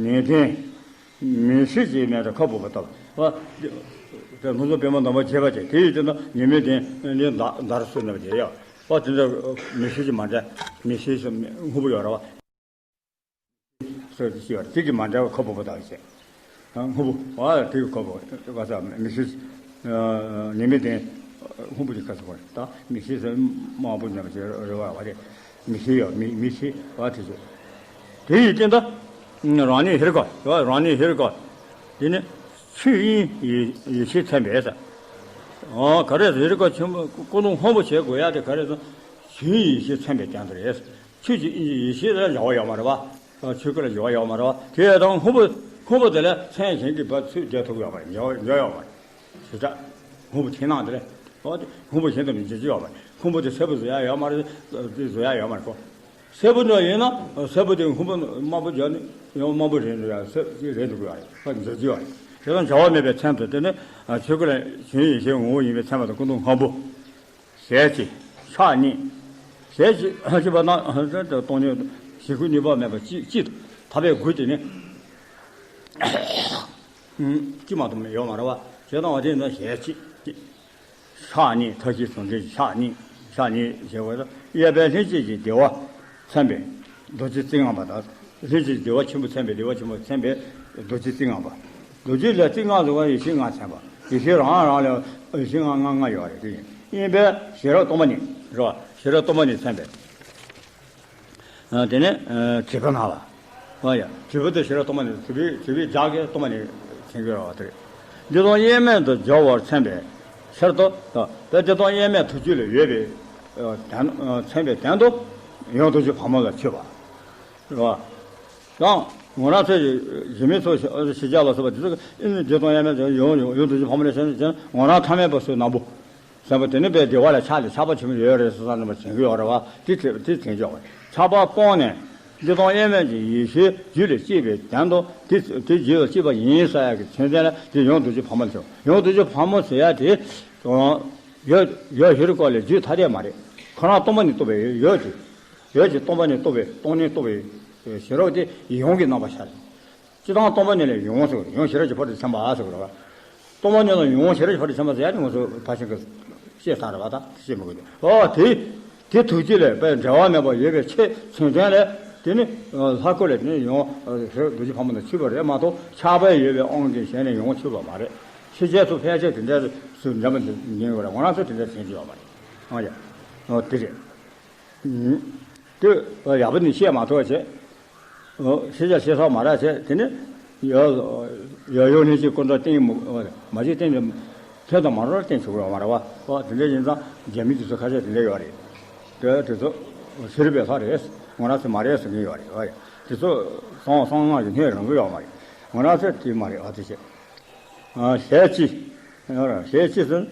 ཉི་སྟེང་མེ་ཤེལ་གྱི་མེ་དང་ཁ་སྦུབ་པ་ལྟ་བུ། དེ་སྣང་ཚུལ་པད་མོ་མཛུབ་མོ་བརྒྱད་པ་བྱས་དེ་ཡི་སྟེང་དུ་ཉི་མའི་གདན་ནི་འདར་སོ་ནས་བརྒྱད་ཡོད། པ་དེ་འདྲ་མེ་ཤེལ་གྱིས་མ་འདྲ། མེ་ཤེལ་སོགས་སྔོན་པོ་ཡོད་རེད་བ། སོགས་ཀྱི་ཤེས་པར་དེ་གིས་མ་འདྲ་བ་ཁ་སྦུབ་པ་དག་བྱས། སྔོན་པོ་བ་དེ་གི་ཁ་སྦུབ་བ་ས་མེ་ཤེལ། ཉི་མའི་གདན་སྔོན་པོ་དེ་ཁ་སྦུབ་པ་ད་མེ་ཤེལ་སོགས་དམར་པོ་མཉམ་བྱས་རེད་བ་བ་དེ། མེ་ཤེལ་ཡོད་མེ་མེ་ཤེལ་བ་དེ་ཚོ། དེ་ཡི་སྟེང་དུ་རང་ཉིད་ཧེ་རུ་ཀ་རང་ཉིད་ཧེ་རུ་ཀ་དེ་ནི་ཆོས་དབྱིངས་ཡེ་ཤེས་མཚན་པས་ས། ག་རེ་ཧེ་རུ་ཀ་ཆེན་པོ་ཀུན་སློང་སྔོན་པོ་བྱེད་དགོས་ཡ་དེ་ག་རེ་ཟེར་ན། ཆོས་དབྱིངས་ཡེ་ཤེས་མཚན་པའི་རྐྱེན་དུ་རེད། ཆོས་ཀྱི་དབྱིངས་ཀྱི་ཡེ་ཤེས་ལ་འབྱོར་བ་ཡོད་མ་རེད་བ། ཆོས་སྐུ་ལ་འབྱོར་བ་ཡོད་མ་རེད་བ། དེ་ཡང་དང་སྔོན་པོ་སྔོན་པོ་དེ་ལ་མཚན་གཞན་གྱིས་བབ་ཚུལ་རྒྱག་ཐུབ་ཡོད་མ་རེད། འབྱོར་འབྱོར་ཡོད་མ་རེད། ཞེ་དྲག་སྔོན་པོ་མཚན་ནང་དེ་ལ། འོ་དེ་སྔོན་པོ་གཞན་དུ་མི་འབྱེད་ཀྱི་ཡོད་མ་རེད། སྔོན་པོ་དེ་སེར་པོ་བཟོ་ཡ་ཡོད་མ་རེད། དེ་བཟོ་ཡ་ཡོད་མ་རེད་ཁོ། སེར་པོ་འདྲ་ཡིན་ན་སེར་པོ་དེ་སྔོན་པོ་དམར་པོ་སྦྱར་ནས་ཡང་དམར་པོ་རེད་འགྲོ་ཡ་སེར་དེ་རེད་འགྲོ་གི་ཡོད་རེད། ཁོ་འབྱེད་ཀྱི་ཡོད་རེད། དེ་དང་བྱ་བ་མེད་པའི་མཚན་དུ་དེ་ནི་ཆོས་སྐུ་ལ་ཆོས་དབྱིངས་ཡེ་ཤེས་ངོ་བོ་ཡིན་པའི་མཚན་མ་དང་ཀུན་སློང་སྔོན་པོ། ཞལ་གཅིག་ཕྱག་གཉིས། ཞལ་གཅིག་ཅེས་པ་ན་སྟོང་ཉིད་ཞི་ཁུ་གཉིས་པ་མེད་པ་གཅིག་གཅིག་ཐ་པའི་དགུ་དེ་ནི་གཅིག་མ་གཏོགས་ཡོད་མ་རེད་བ། ཞེས་དང་བ་དེ་ནི་ཞལ་གཅིག་ཕྱག་གཉིས་ཐབས་ཤེས་ཟུང་འབྲེལ་གྱི་ཕྱག་གཉིས་ཕྱག་གཉིས་ཞེས་པ་དང་གཡས་པས་ལྷན་སྐྱེས་ཀྱི་བདེ་བ་མཚོན་པའི་རྡོ་རྗེ་རྩེ་ལྔ་པ་དང་། ལྷན་ཅིག་བདེ་བ་ཆེན་པོ་མཚོན་པའི་བདེ་བ་ཆེན་པོ་མཚོན་པའི་རྡོ་རྗེ་རྩེ་ལྔ་པ། རྡོ་རྗེ་ལ་རྩེ་ལྔ་ཟེར་བ་ཡེ་ཤེས་ལྔ་མཚོན་པ། ཡེ་ཤེས་རང་རང་ལ་ཡེ་ཤེས་ལྔ་ལྔ་ལྔ་ཡོད་རེད་དེ་ཡིན། གཡས་པས་ཤེས་རབ་སྟོང་པ་ཉིད་རེད་བ། ཤེས་རབ་སྟོང་པ་ཉིད་མཚོན་པའི། དེ་ནས་དྲིལ་བུ་ནང་ལ། ཨོ་ཡ། དྲིལ་བུ་དེ་ཤེས་རབ་སྟོང་པ་ཉིད་དྲིལ་བུའི་དྲིལ་བུའི་ལྗགས་ཀྱི་སྟོང་པ་ཉིད་མཚོན་གྱི་རེད་བ་དེ་རེད། འདི་དང་དབྱེར་མེད་དུ་སྦྱོར་བར་མཚོན་པའི་ཕྱིར་དུ། དཔེ་འདི་དང་དབྱེར་མེད་ཐུགས་རྒྱུད་ལ་ཡོད་པའི་དོན་མཚོན་པའི་དོན་དུ་ཡང་རྡོ་རྗེ་ཕག་མོ་ལ་མཆོད་པ། རེད་བ། ཡང་ངོ་རང་ཚོས་གཞི་མེད་ཚོ་ཞི་ཞི་བྱ་ལ་སོགས་པ་དེ་ཚོ་ཨེ་ནི་བདེ་སྟོང་དབྱེར་མེད་ཡོང་ཡོང་ཡོང་དུ་ཅི་ཕ་མ་ལས་ཟེར་ན་ངོ་རང་ཐ་མལ་པ་སོགས་ནང་པོ། ཟེར་བ་དེ་ནི་དཔེ་བདེ་བ་ལས་ཆགས་ཏེ་ཆགས་པ་ཆེན་པོ་ཡོད་རེད་ཟེར་ས་རྣམ་པ་དྲན་གྱི་ཡོད་རེད་བ། དེ་དེ་དྲན་ཆོག་པ་ཆགས་པ་སྤངས་ནས་བདེ་སྟོང་དབྱེར་མེད་ཀྱི་ཡེ་ཤེས་རྒྱུད་ལ་སྐྱེས་པའི་དོན་དུ་དེ་དེ་རྒྱུད་ལ་སྐྱེས་པ་ཡིན་ཟེར་ཡག་གི་མཚན་ལྡན་ལ་དེ་ཡོངས་རྫོགས་ཀྱི་ཕ་མ་ཆོག་ཡོངས་རྫོགས་ཀྱི་ཕ་མ་ཟེར་ཡག་དེ་ཡོད་ཡོད་ཧེ་རུ་ཀ་ལས་རྒྱུད་ཐ་དད་མ་རེད། ཁོ་རང་སྟོང་པ་ཉིད་རྟོགས་པའི་ཡོད་ཀྱི་ཡོད་ཀྱི་སྟོང་པ་ཉིད་རྟོགས་པའི་སྟོང་ཉིད་རྟོགས་པའི་ཞེན་རབ་དེ་ཡོངས་ཀྱི་རྣམ་པ་ཤར། སྤྱི་དང་སྟོང་པ་ཉིད་ལས་ཡོངས་སུ་ཡོངས་ཞེ་རབ་ཀྱི་བར་དུ་འཚམས་པ་ཟེར་བ་རེད་བ། སྟོང་པ་ཉིད་ལ་ཡོངས་ཞེ་རབ་ཀྱི་བར་དུ་འཚམས་པ་ཟེར་ཡ་ནི་ང་ཚོ་ཕར་ཕྱིན་གྱི་བཤད་སྟངས་རེད་བ། ད་བཤད་མི་དགོས་ཏེ་ཨོ་དེ་དེ་ཐུགས་རྗེ་ལས་དཔེ་འབྲལ་བ་མེད་པར་ཡོད་པའི་ཆེད་མཚོན་དོན་ལས་དེ་ནི་ལྷ་སྐུ་ལས་དེ་ནི་ཡོངས་རྡོ་རྗེ་ཕག་མོ་དང་མཆོད་པ་རེད་མ་གཏོགས་ཆགས་པས་ཡོད་པའི་དབང་གིས་གཞན་ནས་ཡོངས་མཆོད་པ་མ་རེད། ཕྱི་རྒྱལ་ཚོ་ཕལ་ཆེར་དེ་འདྲ་སུ་འདྲ་མི་འདུག་ཉན་ཡོད་རེད། ང་རང་ཚོ་དེ་འདྲ་དྲན་གྱི་ཡོད་མ་རེད། ཨང་ཡ། ཨོ་དེ་རེད། དེ་ཡག་པོ་ནི་བཤད་མ་ཐུབ་བྱས། ཤེས་བྱ་ཤེས་སོགས་མ་རག་བྱས་དེ་ནི་ཡོ་ཡོ་ཡོ་ནི་ཅིག་ཀུན་ཏུ་བསྟན་མ་བྱེད་བསྟན་ཏེ་ཐོན་དང་མ་རོགས་བསྟན་ཆོག་གི་ཡོད་མ་རེད་བ། ཨོ་དེ་འདྲ་ཡིན་ཙང་རྒྱ་མི་དེ་ཚོ་ཁ་ཤས་དེ་འདྲ་ཡོད་རེད། དེ་དེ་ཚོ་ཤེས་རིག་པའི་ལྷ་རེད། ང་རང་ཚོ་མ་རེད་ཟེར་མཁན་ཡོད་རེད་བ། དེ་ཚོ་གསང་བ་གསང་སྔགས་ཀྱི་སྣོད་རང་གི་ཡོད་མ་རེད། ང་རང་ཚོ་དེ་མ་རེད་བ། དེ་བྱས། ཞལ་གཅིག་ཞལ་གཅིག་ཟེར་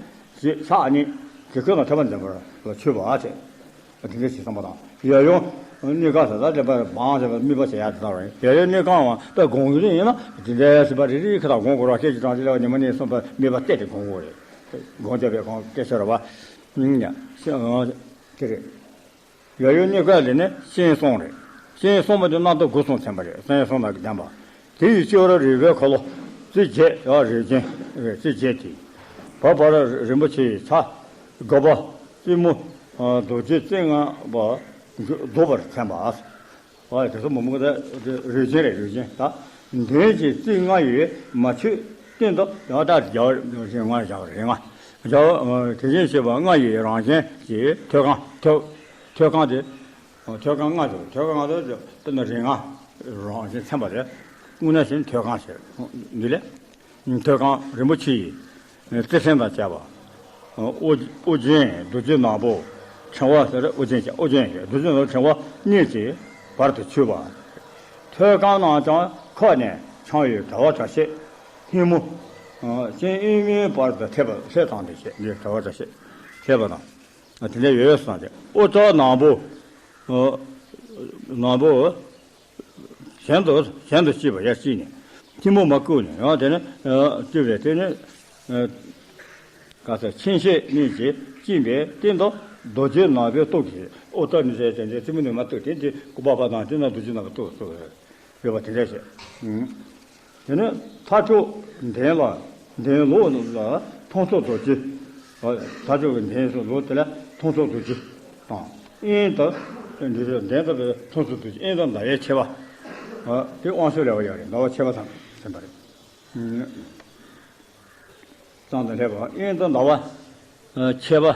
ཞེས་ཕྱག་གཉིས་དེ་ཁོ་ན་ཐོད་པ་འཛིན་པ་ལ་མཆོད་པ་བྱས། དེ་འདྲ་ཞིག་བསམ་པ་དང་ཡབ་ཡུམ་གཉིས་ཀ་ཟེར་ད་ལེན་པ་བང་ཟེར་བ་དམིགས་པ་བྱེད་ཡག་དེ་ལྟ་བ་ཡིན། ཡབ་ཡུམ་གཉིས་ཀའང་དཔེ་དགོངས་ཡུལ་ཡིན་ན་དེ་འདྲའི་སྲིད་པ་རེ་རེ་ཁ་དང་དགོངས་དགོས་ར། སྐད་ཅིག་གྲངས་ཅིག་ལ་ཉི་མ་གཉིས་གསུམ་པ་དམིགས་པ་གཏད་དེ་དགོངས་དགོས་རེད། དགོངས་བརྒྱབ་པའི་དགོངས་སྐད་ཆ་རེད་བ། ཡིན་ཡང་དེ་རེད། ཡབ་ཡུམ་གཉིས་ཀ་ལས་ནི་སྤྱན་གསུམ་རེད། སྤྱན་གསུམ་པོ་དེ་རྣམ་རྟོག་དགུ་གསུམ་ཚན་པ་རེད། སྤྱན་གསུམ་དང་ལྡན་པ། དེ་ཡི་སྤྱི་བོར་རུས་པའི་འཁོར་ལོ་རྩིབས་བརྒྱད་ཡང་རིགས་ཅན་རེད། རྩིབས་བརྒྱད་དེ། བར་བར་རིན་པོ་ཆེའི་ཚ་དགུ་པ་རྩེ་མོ་རྡོ་རྗེ་རྩེ་ལྔ་པ་འདུ་བར་ཚན་པ། ཨ་དེ་ཚོ་མང་པོ་ད་རིགས་ཅན་རེད། རིགས་ཅན་ད་མདུན་གྱི་རྩིབས་ལྔ་ཡིས་མ་ཆོད་སྟེང་དུ་ཡང་དག་རྒྱ་བར་རིགས་ལྔ་རྒྱ་བར་རིགས་ལྔ་རྒྱ་བར་དེ་བཞིན་གཤེགས་པ་ལྔ་ཡི་རང་བཞིན་གྱི་ཐོད་རྐང་ཐོད་ཐོད་རྐང་དེ། ཐོད་རྐང་ལྔ་དེ་ཐོད་རྐང་ལྔ་དེ་དཔེར་ན་རིགས་ལྔ་རང་བཞིན་ཚན་པ་རེད། དངོས་གནས་བཞིན་ཐོད་རྐང་ཟེར་འདི་ལས། ཐོད་རྐང་རིན་པོ་ཆེ་ཡི་རྩེ་ཕྲན་དང་བཅས་པ། ཨོ་ཨོ་རྒྱན་རྡོ་རྗེ་ནག་པོ་ཕྲེང་བ་ཟེར། ཨོ་རྒྱན་ཨོ་རྒྱན་རྡོ་རྗེ་ནག་པོ་ཕྲེང་བ་གཉིས་ཀྱི་བར་དུ་ཆོད་པ། ཐོད་རྐང་རྣམས་ཀྱང་ཁ་ནས་འཕྱང་བའི་དྲ་བ་འདྲ་ཞིག་སྙན་མོ། སྤྱན་དབུས་མའི་བར་དུ་ཐེབས་པ་ལྷས་དང་འདྲ་ཞིག་འདི་དྲ་བ་འདྲ་ཞིག་ཐེབས་པ་དང་། དེ་འདྲ་ཡོད་བསམ་སྟེ་ཨོ་ཙ་ནག་པོ། ནག་པོ། གཞན་དུ་གཞན་དུ་སྐྱེས་པ་ཡར་སྐྱེས་ནས་ཐལ་མོ་མ་བཀུག་ནས་ཡང་དེ་ནས་སྐྱེ་བའི་དེ་ནས་ག་ས་ཆེན་ཤེས་གཉིས་ཀྱིས་བཅིངས་པའི་སྟེང་དུ་རྡོ་རྗེ་ནག་པོའི་སྟོབས་ཀྱིས་ཨོ་ཙ་ནི་ཟེར་དེ་འདྲའི་ཐལ་མོ་ནས་མ་བཏུག་དེ་འདི་སྐུ་པགས་པ་དང་དེ་ན་རྡོ་རྗེ་ནག་པོ་བཏུག་བཏུག་ཡོད་པ་དེ་འདྲ་ཞིག་དེ་ནས་ཐ་ཕྱོགས་གདན་ལ་གདན་ལོགས་ལ་མཐོང་ཚོར་རྡོ་རྗེ། ཐ་ཕྱོགས་ཀྱི་གདན་སོགས་ལོགས་དེ་ལ་མཐོང་ཚོར་རྡོ་རྗེ་དང་། དབེན་དུ་འདི་ཚོ་གདན་དུ་མཐོང་ཚོར་རྡོ་རྗེ། དབེན་དུ་ཟླ་བའི་ཕྱེད་པ། དེ་དབང་ཕྱུག་ལེགས་པ་ཡོད་རེད། ཟླ་བ་ཕྱེད་པ་ཙམ་ཟིན་པ་རེད། ཙམ་དུ་སླེབས་པ། དབེན་དུ་ཟླ་བ་ཕྱེད་པ།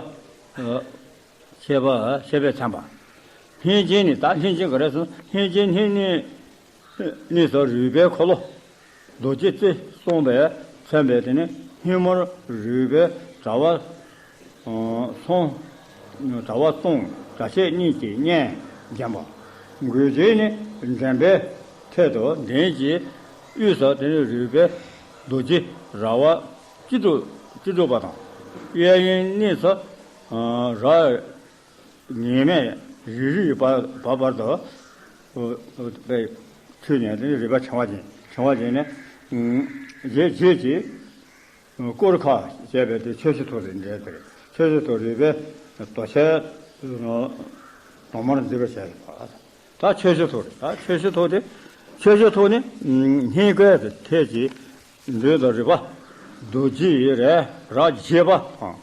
ཕྱེད་པ་ཕྱེད་པས་མཚན་པ། སྙན་ཅན་ནི་ད་སྙན་ཅན་ག་རེ་ཟེར་ན་སྙན་ཅན་སྙན་གནས་གནས་སུ་རུས་པའི་འཁོར་ལོ་རྡོ་རྗེ་རྩེ་གསུམ་པས་མཚན་པའི་དེ་ནི་སྙན་མོར་རུས་པའི་དྲ་བ་གསུམ། དྲ་བ་གསུམ་སྒྲ་བཤད་གཉིས་ཀྱིས་སྙན་བརྒྱན་པ། མགུལ་ཆེན་ནི་འདྲེན་པའི་ཐད་དུ་གདན་གྱི་དབུས་སུ་དེ་ནི་རུས་པའི་རྡོ་རྗེ་ར་བ་ཅི་འགྲོ་ཅི་འགྲོ་པ་དང་། གཡས་གཡོན་གནས་སུ་ར་ཉི་མས་རིལ་རིལ་བ་བར་དུ་འཁྲུལ་ནས་རུས་པ་ཕྲེང་བ་ཅན་ཕྲེང་བ་ཅན་ནས་རྗེས་རྗེས་ཀྱི་སྐོར་ཁ་བྱས་པའི་དེ་ཆོས་ཞུ་ཐོག་ཏུ་འདྲེས་ཏེ་ཆོས་ཞུ་ཐོག་རུས་པའི་དོ་ཤལ་དོ་མར་འཛིན་པར་བྱས་པ། ད་ཆོས་ཞུ་ཐོག་རེད། ད་ཆོས་ཞུ་ཐོག་དེ་ཆོས་ཞུ་ཐོག་ནི་སྙིང་གའི་ཐད་ཀྱི་མདུན་དུ་རུས་པ་རྡོ་རྗེ་ཡི་ར་བརྒྱད་པ་དང་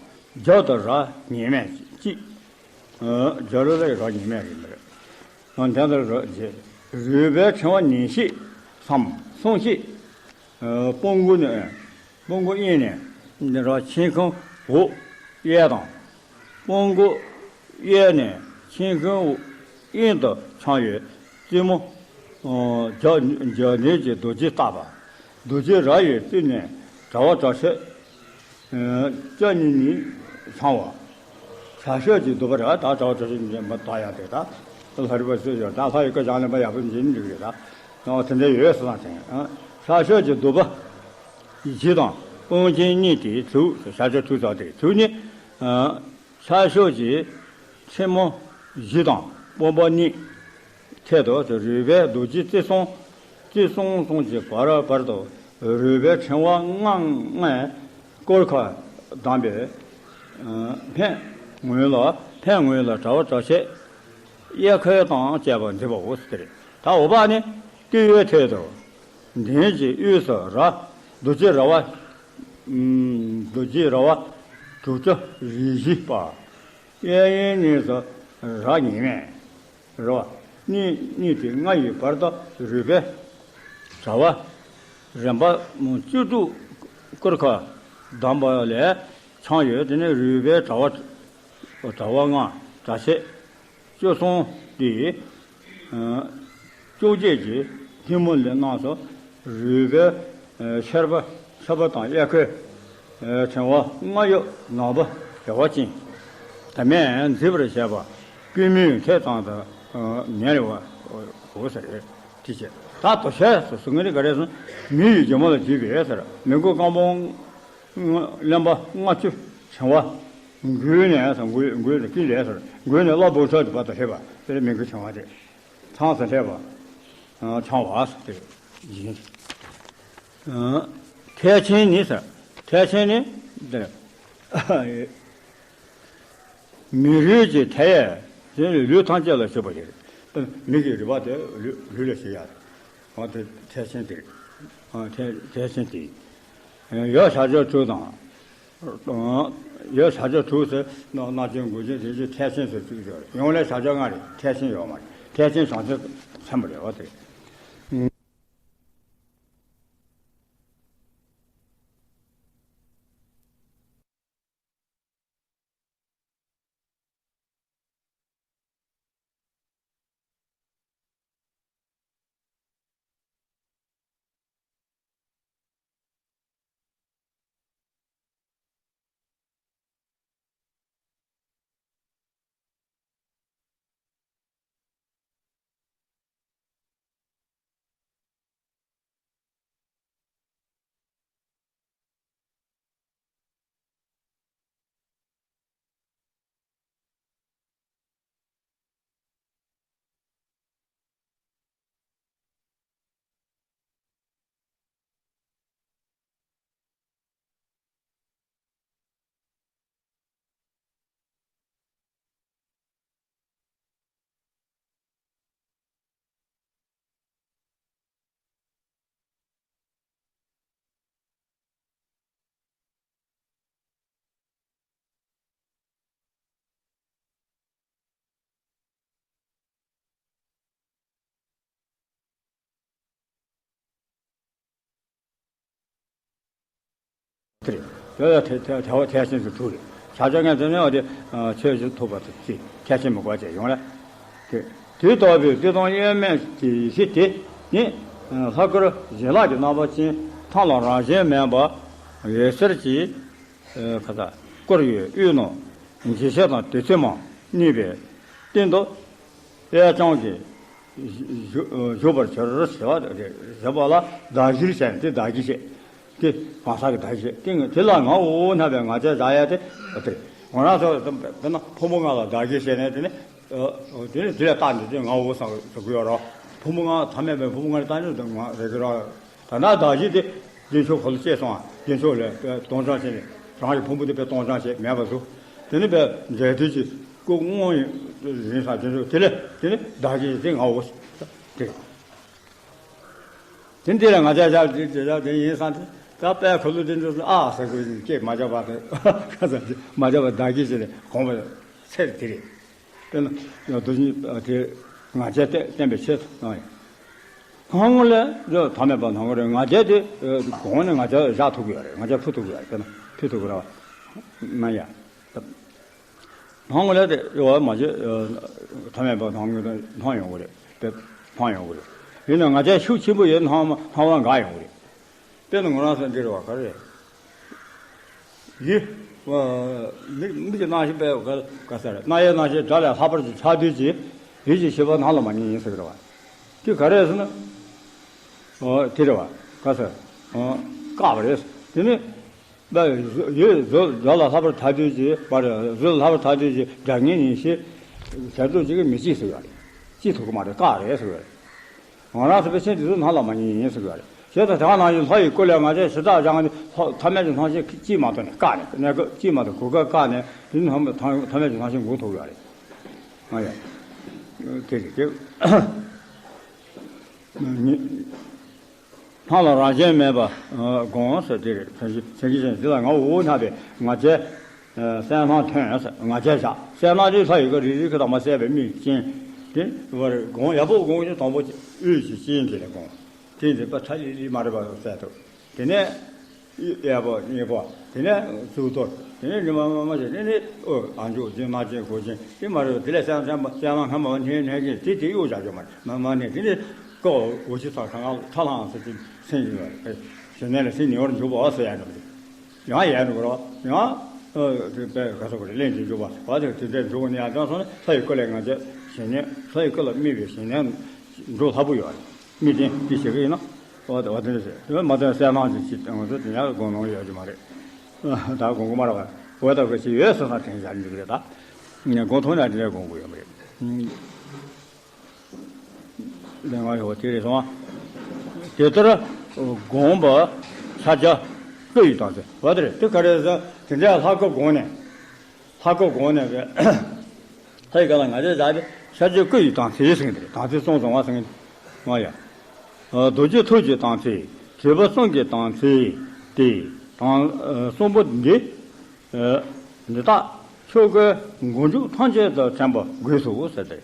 རྒྱབ་ཏུ་ར་ཉི་མས་གཅིག་རྒྱབ་ལ་ར་ཉི་མས་རེད་མི་རེད། འདི་ལྟར་ར་བརྒྱད། རུས་པའི་ཕྲེང་བ་ཉིན་ཤས་སམ་གསུང་ཤས། སྤུ་གུ་ནི་སྤུ་གུ་གཡོན་ནས་འདི་ར་མཆན་ཁུང་འོག་གཡས་དང་། སྤུ་གུ་གཡས་ནས་མཆན་ཁུང་གཡོན་དུ་འཕྱང་བའི་རྩེ་མོ། རྒྱ་རྒྱ་ནེ་གྱི་རྡོ་རྗེ་བཏགས་པ། རྡོ་རྗེ་ར་ཡི་རྩེ་ནས་དྲ་བ་དྲ་ཕྱེད་ལྕགས་གཉིས་གཉིས་འཕྱང་བ། བྱ་ཤོད་ཀྱི་ཟློས་པ་ར་ད་དྲ་བ་དྲ་ཕྱེད་གཉིས་མ་བཏགས་ཡ་དེ་ད། ལྷ་རིས་པ་ཚོས་ཡོད་ད་ལྷ་ཡི་བཀའ་བཞག་ལེན་པ་ཡག་པོ་འཛིན་འགྲིག་རེད་ད། ཨོ་དེ་འདྲ་ཡོད་སོང་ཙང་ཤར་ཕྱོགས་ཀྱི་བདུག་པ་བཞི་དང་དཔུང་ཆེན་གཉིས་དེའི་དྲུག་ཤར་ཕྱོགས་དྲུག་ཙམ་དེ་དྲུག་ནི། ཤར་ཕྱོགས་ཀྱི་ཆེན་མོ་བཞི་དང་དཔོན་པོ་གཉིས་ཐད་དུ་རུས་པའི་རྡོ་རྗེ་རྩེ་གསུམ། རྩེ་གསུམ་གསུམ་གྱི་བར་བར་དུ་རུས་པའི་ཕྲེང་བ་ལྔ་ལྔས་སྐོར་ཁ་བསྡམས་པའི་ཕན་ངོས་ལ་ཕན་ངོས་ལ་དྲ་བ་དྲ་ཕྱེད་གཡས་འཁོར་དང་བཅས་པ་འཛིན་པའོ་ཟེར། ད་འོག་པ་ནི་སྟོད་ཡོལ་ཐད་དུ་གདན་གྱི་དབུས་སུ་ར་རྡོ་རྗེ་ར་བ། རྡོ་རྗེ་ར་བ་དྲུག་ཅུ་རེ་བཞི་པ། གཡས་གཡོན་གཉིས་སུ་ར་ཉི་མའི་ར་བ་གཉིས་གཉིས་ཏེ་ལྔ་ཡི་བར་དུ་རུས་པའི་དྲ་བ་རིམ་པ་བཅུ་དྲུག་སྐོར་ཁ་བསྡམས་པ་ལས་ཆང་ཡོད། དེ་ནས་རུས་པའི་དྲ་བ་དྲ་བ་ལྔ་དྲ་ཕྱེད་བཅུ་གསུམ་སྟེ། ཨ་བཅོ་བརྒྱད་ཀྱི་ཐལ་མོ་ལས་རྣམས་སུ་རུས་པའི་ཨ་ཆར་པ་ཆར་པ་དང་གཡས་འཁོར་ཨ་ཕྲེང་བ་ལྔ་གཡོབ་ནག་པོ་བདེ་བ་ཅན་དུ་མས་མཛེས་པར་བྱས་པ་པུས་མོའི་ཐད་ཙམ་དུ་ཨ་ཉེ་རུ་བའོ་ཟེར། དེ་བྱས་ད་དོ་ཤལ་སོ་སོ་ངེས་ནི་ག་རེ་སོང་མི་ཡི་རྒྱལ་མོ་ལ་བརྒྱུད་པའི་ཟེར་མི་མགོ་སྐམ་པོ། གླེན་པ་ལྔ་བཅུ་ཕྲེང་བ། མགུལ་ནས་མགུལ་མགུལ་དུ་དཀྱིལ་ལས་སོར་མགུལ་ནས་བླ་འབུམ་ཕྲག་གི་བར་དུ་སླེབས་པ་དེར་མི་མགུལ་ཕྲེང་བ་སྟེ། མཚམས་སུ་སླེབས་པ། ཕྲེང་བ་སྟེ་ཡིན། ཐལ་ཆེན་ནི་ཟེར། ཐལ་ཆེན་ནི་འདིར། མི་རུས་ཀྱི་མཐའ་ཡས་ལུས་ཐམས་ཅད་ལ་བྱུག་པ་ཡིན། མི་གི་རུས་པ་དེ་ལུས་ལུས་ལ་བྱེད་ཡ། འོ་དེ་ཐལ་ཆེན་དེ། ཐལ་ཐལ་ཆེན་དེ། ཡོད་བྱ་སྤྱོད་དྲུག་དང་། ཡོད་བྱ་སྤྱོད་དྲུག་ཟེར་ན་སྣ་ཆེན་མགུལ་ཆེན་དྲིལ་ཆེན་ཐལ་ཆེན་ཟེར་བཅུག་ཡོད་རེད། ཡོང་ལས་བྱ་སྤྱོད་ལྔ་རེད། ཐལ་ཆེན་ཡོད་མ་རེད། ཐལ་ཆེན་བྱང་ཆེན་ཚན་པ་རེད་བ་དེ། དེ་རེད། དེ་ལ་ཐལ་ཐལ་ཐལ་བ་ཐལ་ཆེན་དུ་གྲུབ་རེད། བྱ་སྤྱོད་ངན་དེ་ནི་འོ་དེ་ཆོས་བཞིན་ཐུབ་པ་དེ་ཐལ་ཆེན་མི་དགོས་བྱས་ཡོང་ལ། དེ་དེ་ལྟ་བུའི་བསྟི་སྟང་གཡོ་མེད་ཀྱི་གཞི་དེ་ནི་ལྷ་སྐུར་བྱིན་རླབས་ཀྱི་རྣམ་པ་ཅན་ཐང་ལ་རང་བཞིན་མེད་པ་འོད་ཟེར་གྱི་ཁ་ས་བསྐོར་བའི་དབུས་ན་འཇིགས་བྱེད་དང་བདུད་རྩི་མ་གནས་པའི་སྟེང་དུ་གཡས་བརྐྱང་གིས་བཞུགས་པར་གྱུར་ཟེར་བ་རེད། ཟེར་བ་ལ་བདག་གཞིར་བྱས་ནས་དེ་བདག་གཞི་བྱས། དེ་གང་ཟག་གི་བདག་གཞི་དེ་དེ་ལ་ང་འོ་ན་བའི་ང་རྒྱལ་བཞག་ཡ་དེ་དེ་ང་རང་ཚོ་དཔོན་པོ་ང་ལ་བདག་གཞི་བྱས་ནས་དེ་ནི་དེ་ནི་དེ་ལ་བལྟ་ནས་དེ་ང་འོ་བསམ་གི་ཡོད་རོགས། དཔོན་པོ་ང་ཐ་མལ་པའི་དཔོན་པོ་ང་ལ་བལྟ་ནས་ང་རེ་གི་རོགས། ད་ནང་བདག་གཞི་དེ་རྒྱན་ཆོག་གོ་ལ་སྐྱེས་སོང་། རྒྱན་ཆོག་ལས་སྟོང་སྦྱང་བྱས་ནས་རང་གི་ཕུང་པོ་དེ་དཔེ་སྟོང་སྦྱང་བྱས་མེད་པ་བཟོ། དེ་ནི་བས་འབྲས་དུས་ཀྱི་སྐུ་དངོས་ཡིན་ས་རྒྱན་ཆོག་དེ་ལས་དེ་ནི་བདག་གཞི་དེ་ང་འོ་དེ། དེ་འདི་ལ་ང་ཅག་ཞབས་དེ་དེ་ཞབས་དེ་ཡིན་ས་དེ་ད་དཔེ་གོ་ལུ་དེ་འདྲ་ཨ་ཟེར་དགོས་ཀྱི་སྐད་མ་བརྒྱབ་པ་དེ་ཁ་ས་མ་བརྒྱབ་པ་བདག་གཞི་ཞེས་དགོངས་པ་ཚེ་དེ་རེད། དཔེར་ན་རྡོ་རྗེ་དེ་ང་རྒྱལ་བསྟན་པའི་ཆེད་དུ་གནང་ཡོད། སྔ་མོ་ལས་ཐ་མལ་པ་སྣང་གི་རེད། ང་རྒྱལ་དེ་གོང་ནས་ང་རྒྱལ་བཞག་ཐུབ་ཀྱི་ཡོད་རེད། ང་རྒྱལ་ཕུ་ཐུབ་ཀྱི་ཡོད་རེད། དཔེར་ན་ཕུ་ཐུབ་ཀྱི་རེད་བ། མ་ཡ། སྣང་གི་རེད་དེ་ཡོད་མ་བྱེད། ཐ་མལ་པ་སྣང་གི་རེད། སྣང་ཡོང་གི་རེད། དཔེ་སྣང་ཡོང་གི་རེད། ཡིན་ན་ང་རྒྱལ་ཤུགས་ཆེན་པོ་ཡོད་སྣང་སྣང་བ་འགག་ཡོང་གི་རེད། དཔེར་ན་ང་རང་ཚོ་འདི་རེད་བ་ག་རེ། ཡིད། མིག་མིག་གི་རྣམ་ཤེས་པས་ག་ག་ས་རེད། རྣ་ཡི་རྣམ་ཤེས་སྒྲ་ལས་ལྷག་པར་གྱི་ཆགས་དུས་ཀྱི། ཡིད་ཀྱི་ཤེས་པ་སྣང་ལ་མ་ཉན་ཡིན་ཟེར་གི་རེད་བ། དེ་ག་རེ་ཟེར་ན། ཨོ་དེ་རེད་བ། ག་ཟེར། ཨོ་བཀག་པ་རེད། དེ་ནི། པ་ཡོད་གཟུགས་ལ་ལྷག་པར་ཐལ་འདོད་ཀྱི་མ་རེད། གཟུགས་ལ་ལྷག་པར་ཐལ་འདོད་ཀྱི་དགྲ་ངན་ཡིན་ཞེས་བྱ་འདོད་ཀྱི་མི་བྱེད་ཟེར་བ་རེད། བྱེད་ཐུབ་ཀྱི་མ་རེད། བཀག་རེད་ཟེར་བ་རེད། ང་རང་ཚོ་པའི་ཆེན་དེ་ཚོ་སྣང་ལ་མ་ཉན་ཡིན་ཟེར་གི་རེད། བྱས་ཙང་དེ་ག་ནང་བཞིན་ལྷ་ཡི་སྐུ་ལས་ང་ཚོས་ཞེ་དྲག་སྦྱངས་ནས་ལྷ་ཐ་མལ་གྱི་སྣང་ཤས་ཅིས་མ་ཐོན་ནས་བཀག་ནས། གནས་སྐབས་ཅིས་མ་ཐོན། གོ་སྐབས་བཀག་ནས་དེ་ནི་ཐ་མལ་གྱི་སྣང་ཤས་འགུག་ཐུབ་ཡོད་རེད། ང་ཡ། དེ་རེད་དེ། སྣང་ལ་རང་བཞིན་མེད་པ་སྒོམ་ཟེར་དེ་རེད། བྱེད་ཀྱི་བྱེད་ཀྱི་བྱེད་ཀྱི་བྱེད་ལ་ང་འོ་ན་པའི་ང་རྒྱལ། གསལ་སྣང་ཐོན་ཟེར། ང་རྒྱལ་བཞག་གསལ་སྣང་དེ་ལྷ་ཡི་སྐུ་རིག་རིག་གི་དྭངས་མ་གསལ་བའི་མིག་ཅན། དེ་བར་སྒོམ་ཡག་པོ་སྒོམ་གྱི་དང་པོ་དབུས་ཀྱི་སྤྱན་དེ་ལ་སྒོམ། དེ་འདི་པ་ཐ་ལི་ལི་མ་རེད་པ་གསལ་ཐུབ། དེ་ནས་གཡས་པ་གཉིས་པ། དེ་ནས་གཙུག་ཏོར། དེ་ནས་ཉི་མ་མ་མ་བྱས། དེ་ནས་ཨོ་ཨ་མཆོག་སྦྱིན་སྣང་བྱེད་སྒོ་ཅན་དེ་མ་རེད་པ། དེ་ལས་གསལ་སྣང་གསལ་སྣང་སྔ་མ་མ་ནས་ནས་ཀྱི་དེ་དེ་གཡོ་བྱ་རྒྱུ་མ་རེད། མ་མ་ནས་དེ་ནས་ཀོ་འོ་ཅི་ཚ་ཁ་ང་ཁྲ་ལངས་ཟེར་གྱི་སེམས་ཀྱི་བ་རེད། ཞི་གནས་ལ་སེམས་ཉེ་བར་འཇུག་པ་ཟེར་ཡ་འདྲ་པོ་དེ། ཡང་ཡལ་འགྲོ་རོགས། ཡང་། ཨ་དེ་པས་ག་ས་གོ་རེ་གླེང་གི་འཇུག་པ་བ་དེ་དེ་འདྲའི་འཇུག་ནས་ཡང་ཅང་སོང་ན་ལྷ་ཡི་སྐུ་ལས་ང་རྒྱལ་ཞི་གནས། ལྷ་ཡི་སྐུ་ལ་དམིགས་པའི་ཞི་གནས་འགྲོ་སླ་པོ་ཡོད་རེད། དམིགས་རྟེན་དེ་བྱེད་ཀྱི་ཡིན་ན། འོ་དེ་འོ་དེ་འདྲ་ཟེར། དེ་མ་ཐོན་གསལ་སྣང་ཞིག་ཅིག་ང་ཚོ་དེ་ཡང་དགོངས་སློང་ཡོད་ཀྱི་མ་རེད། ད་དགོངས་ཀྱི་མ་རེད་པ། འོ་ད་ག་ཞིག་ཡོད་ཟེར་ན་དྲན་བཞག་འཇུག་གི་རེད་ད། ངས་དགོངས་ཐུབ་ན་དེ་འདྲའི་དགོངས་ཀྱི་ཡོད་མ་རེད། ལས་ང་ཡོད་དེ་རེད་སོང་། དེ་ལྟར་སྒོམ་པ་ཕྱག་རྒྱ་སྐུ་ཡི་དམ་ཚིག་བ་དེ་རེད། དེ་ག་རེ་ཟེར། དེ་འདྲའི་ལྷ་སྐུ་སྒོམ་ནས། ལྷ་སྐུ་སྒོམ་ནས་པས། ལྷ་ཡི་སྐུ་ལ་ང་རྒྱལ་བཞག་སྟེ་ཕྱག་རྒྱ་སྐུ་ཡི་དམ་ཚིག་ཟེར་གྱི་འདུག་དམ་ཚིག་གསུམ་བཟུང་བ་ཟེར་གྱི་འདུག་ང་ཡ། རྡོ་རྗེ་ཐུགས་ཀྱི་དམ་ཚིག་བྱེད་པ་གསུམ་གྱི་དམ་ཚིག་སྟེ། དང་གསུམ་པོ་འདི། འདི་དག་ཆོས་སྐུའི་མགོ་མཇུག་ཐམས་ཅད་དུ་དྲན་པ་དགོས་སོ་ཟེར་ཏེ།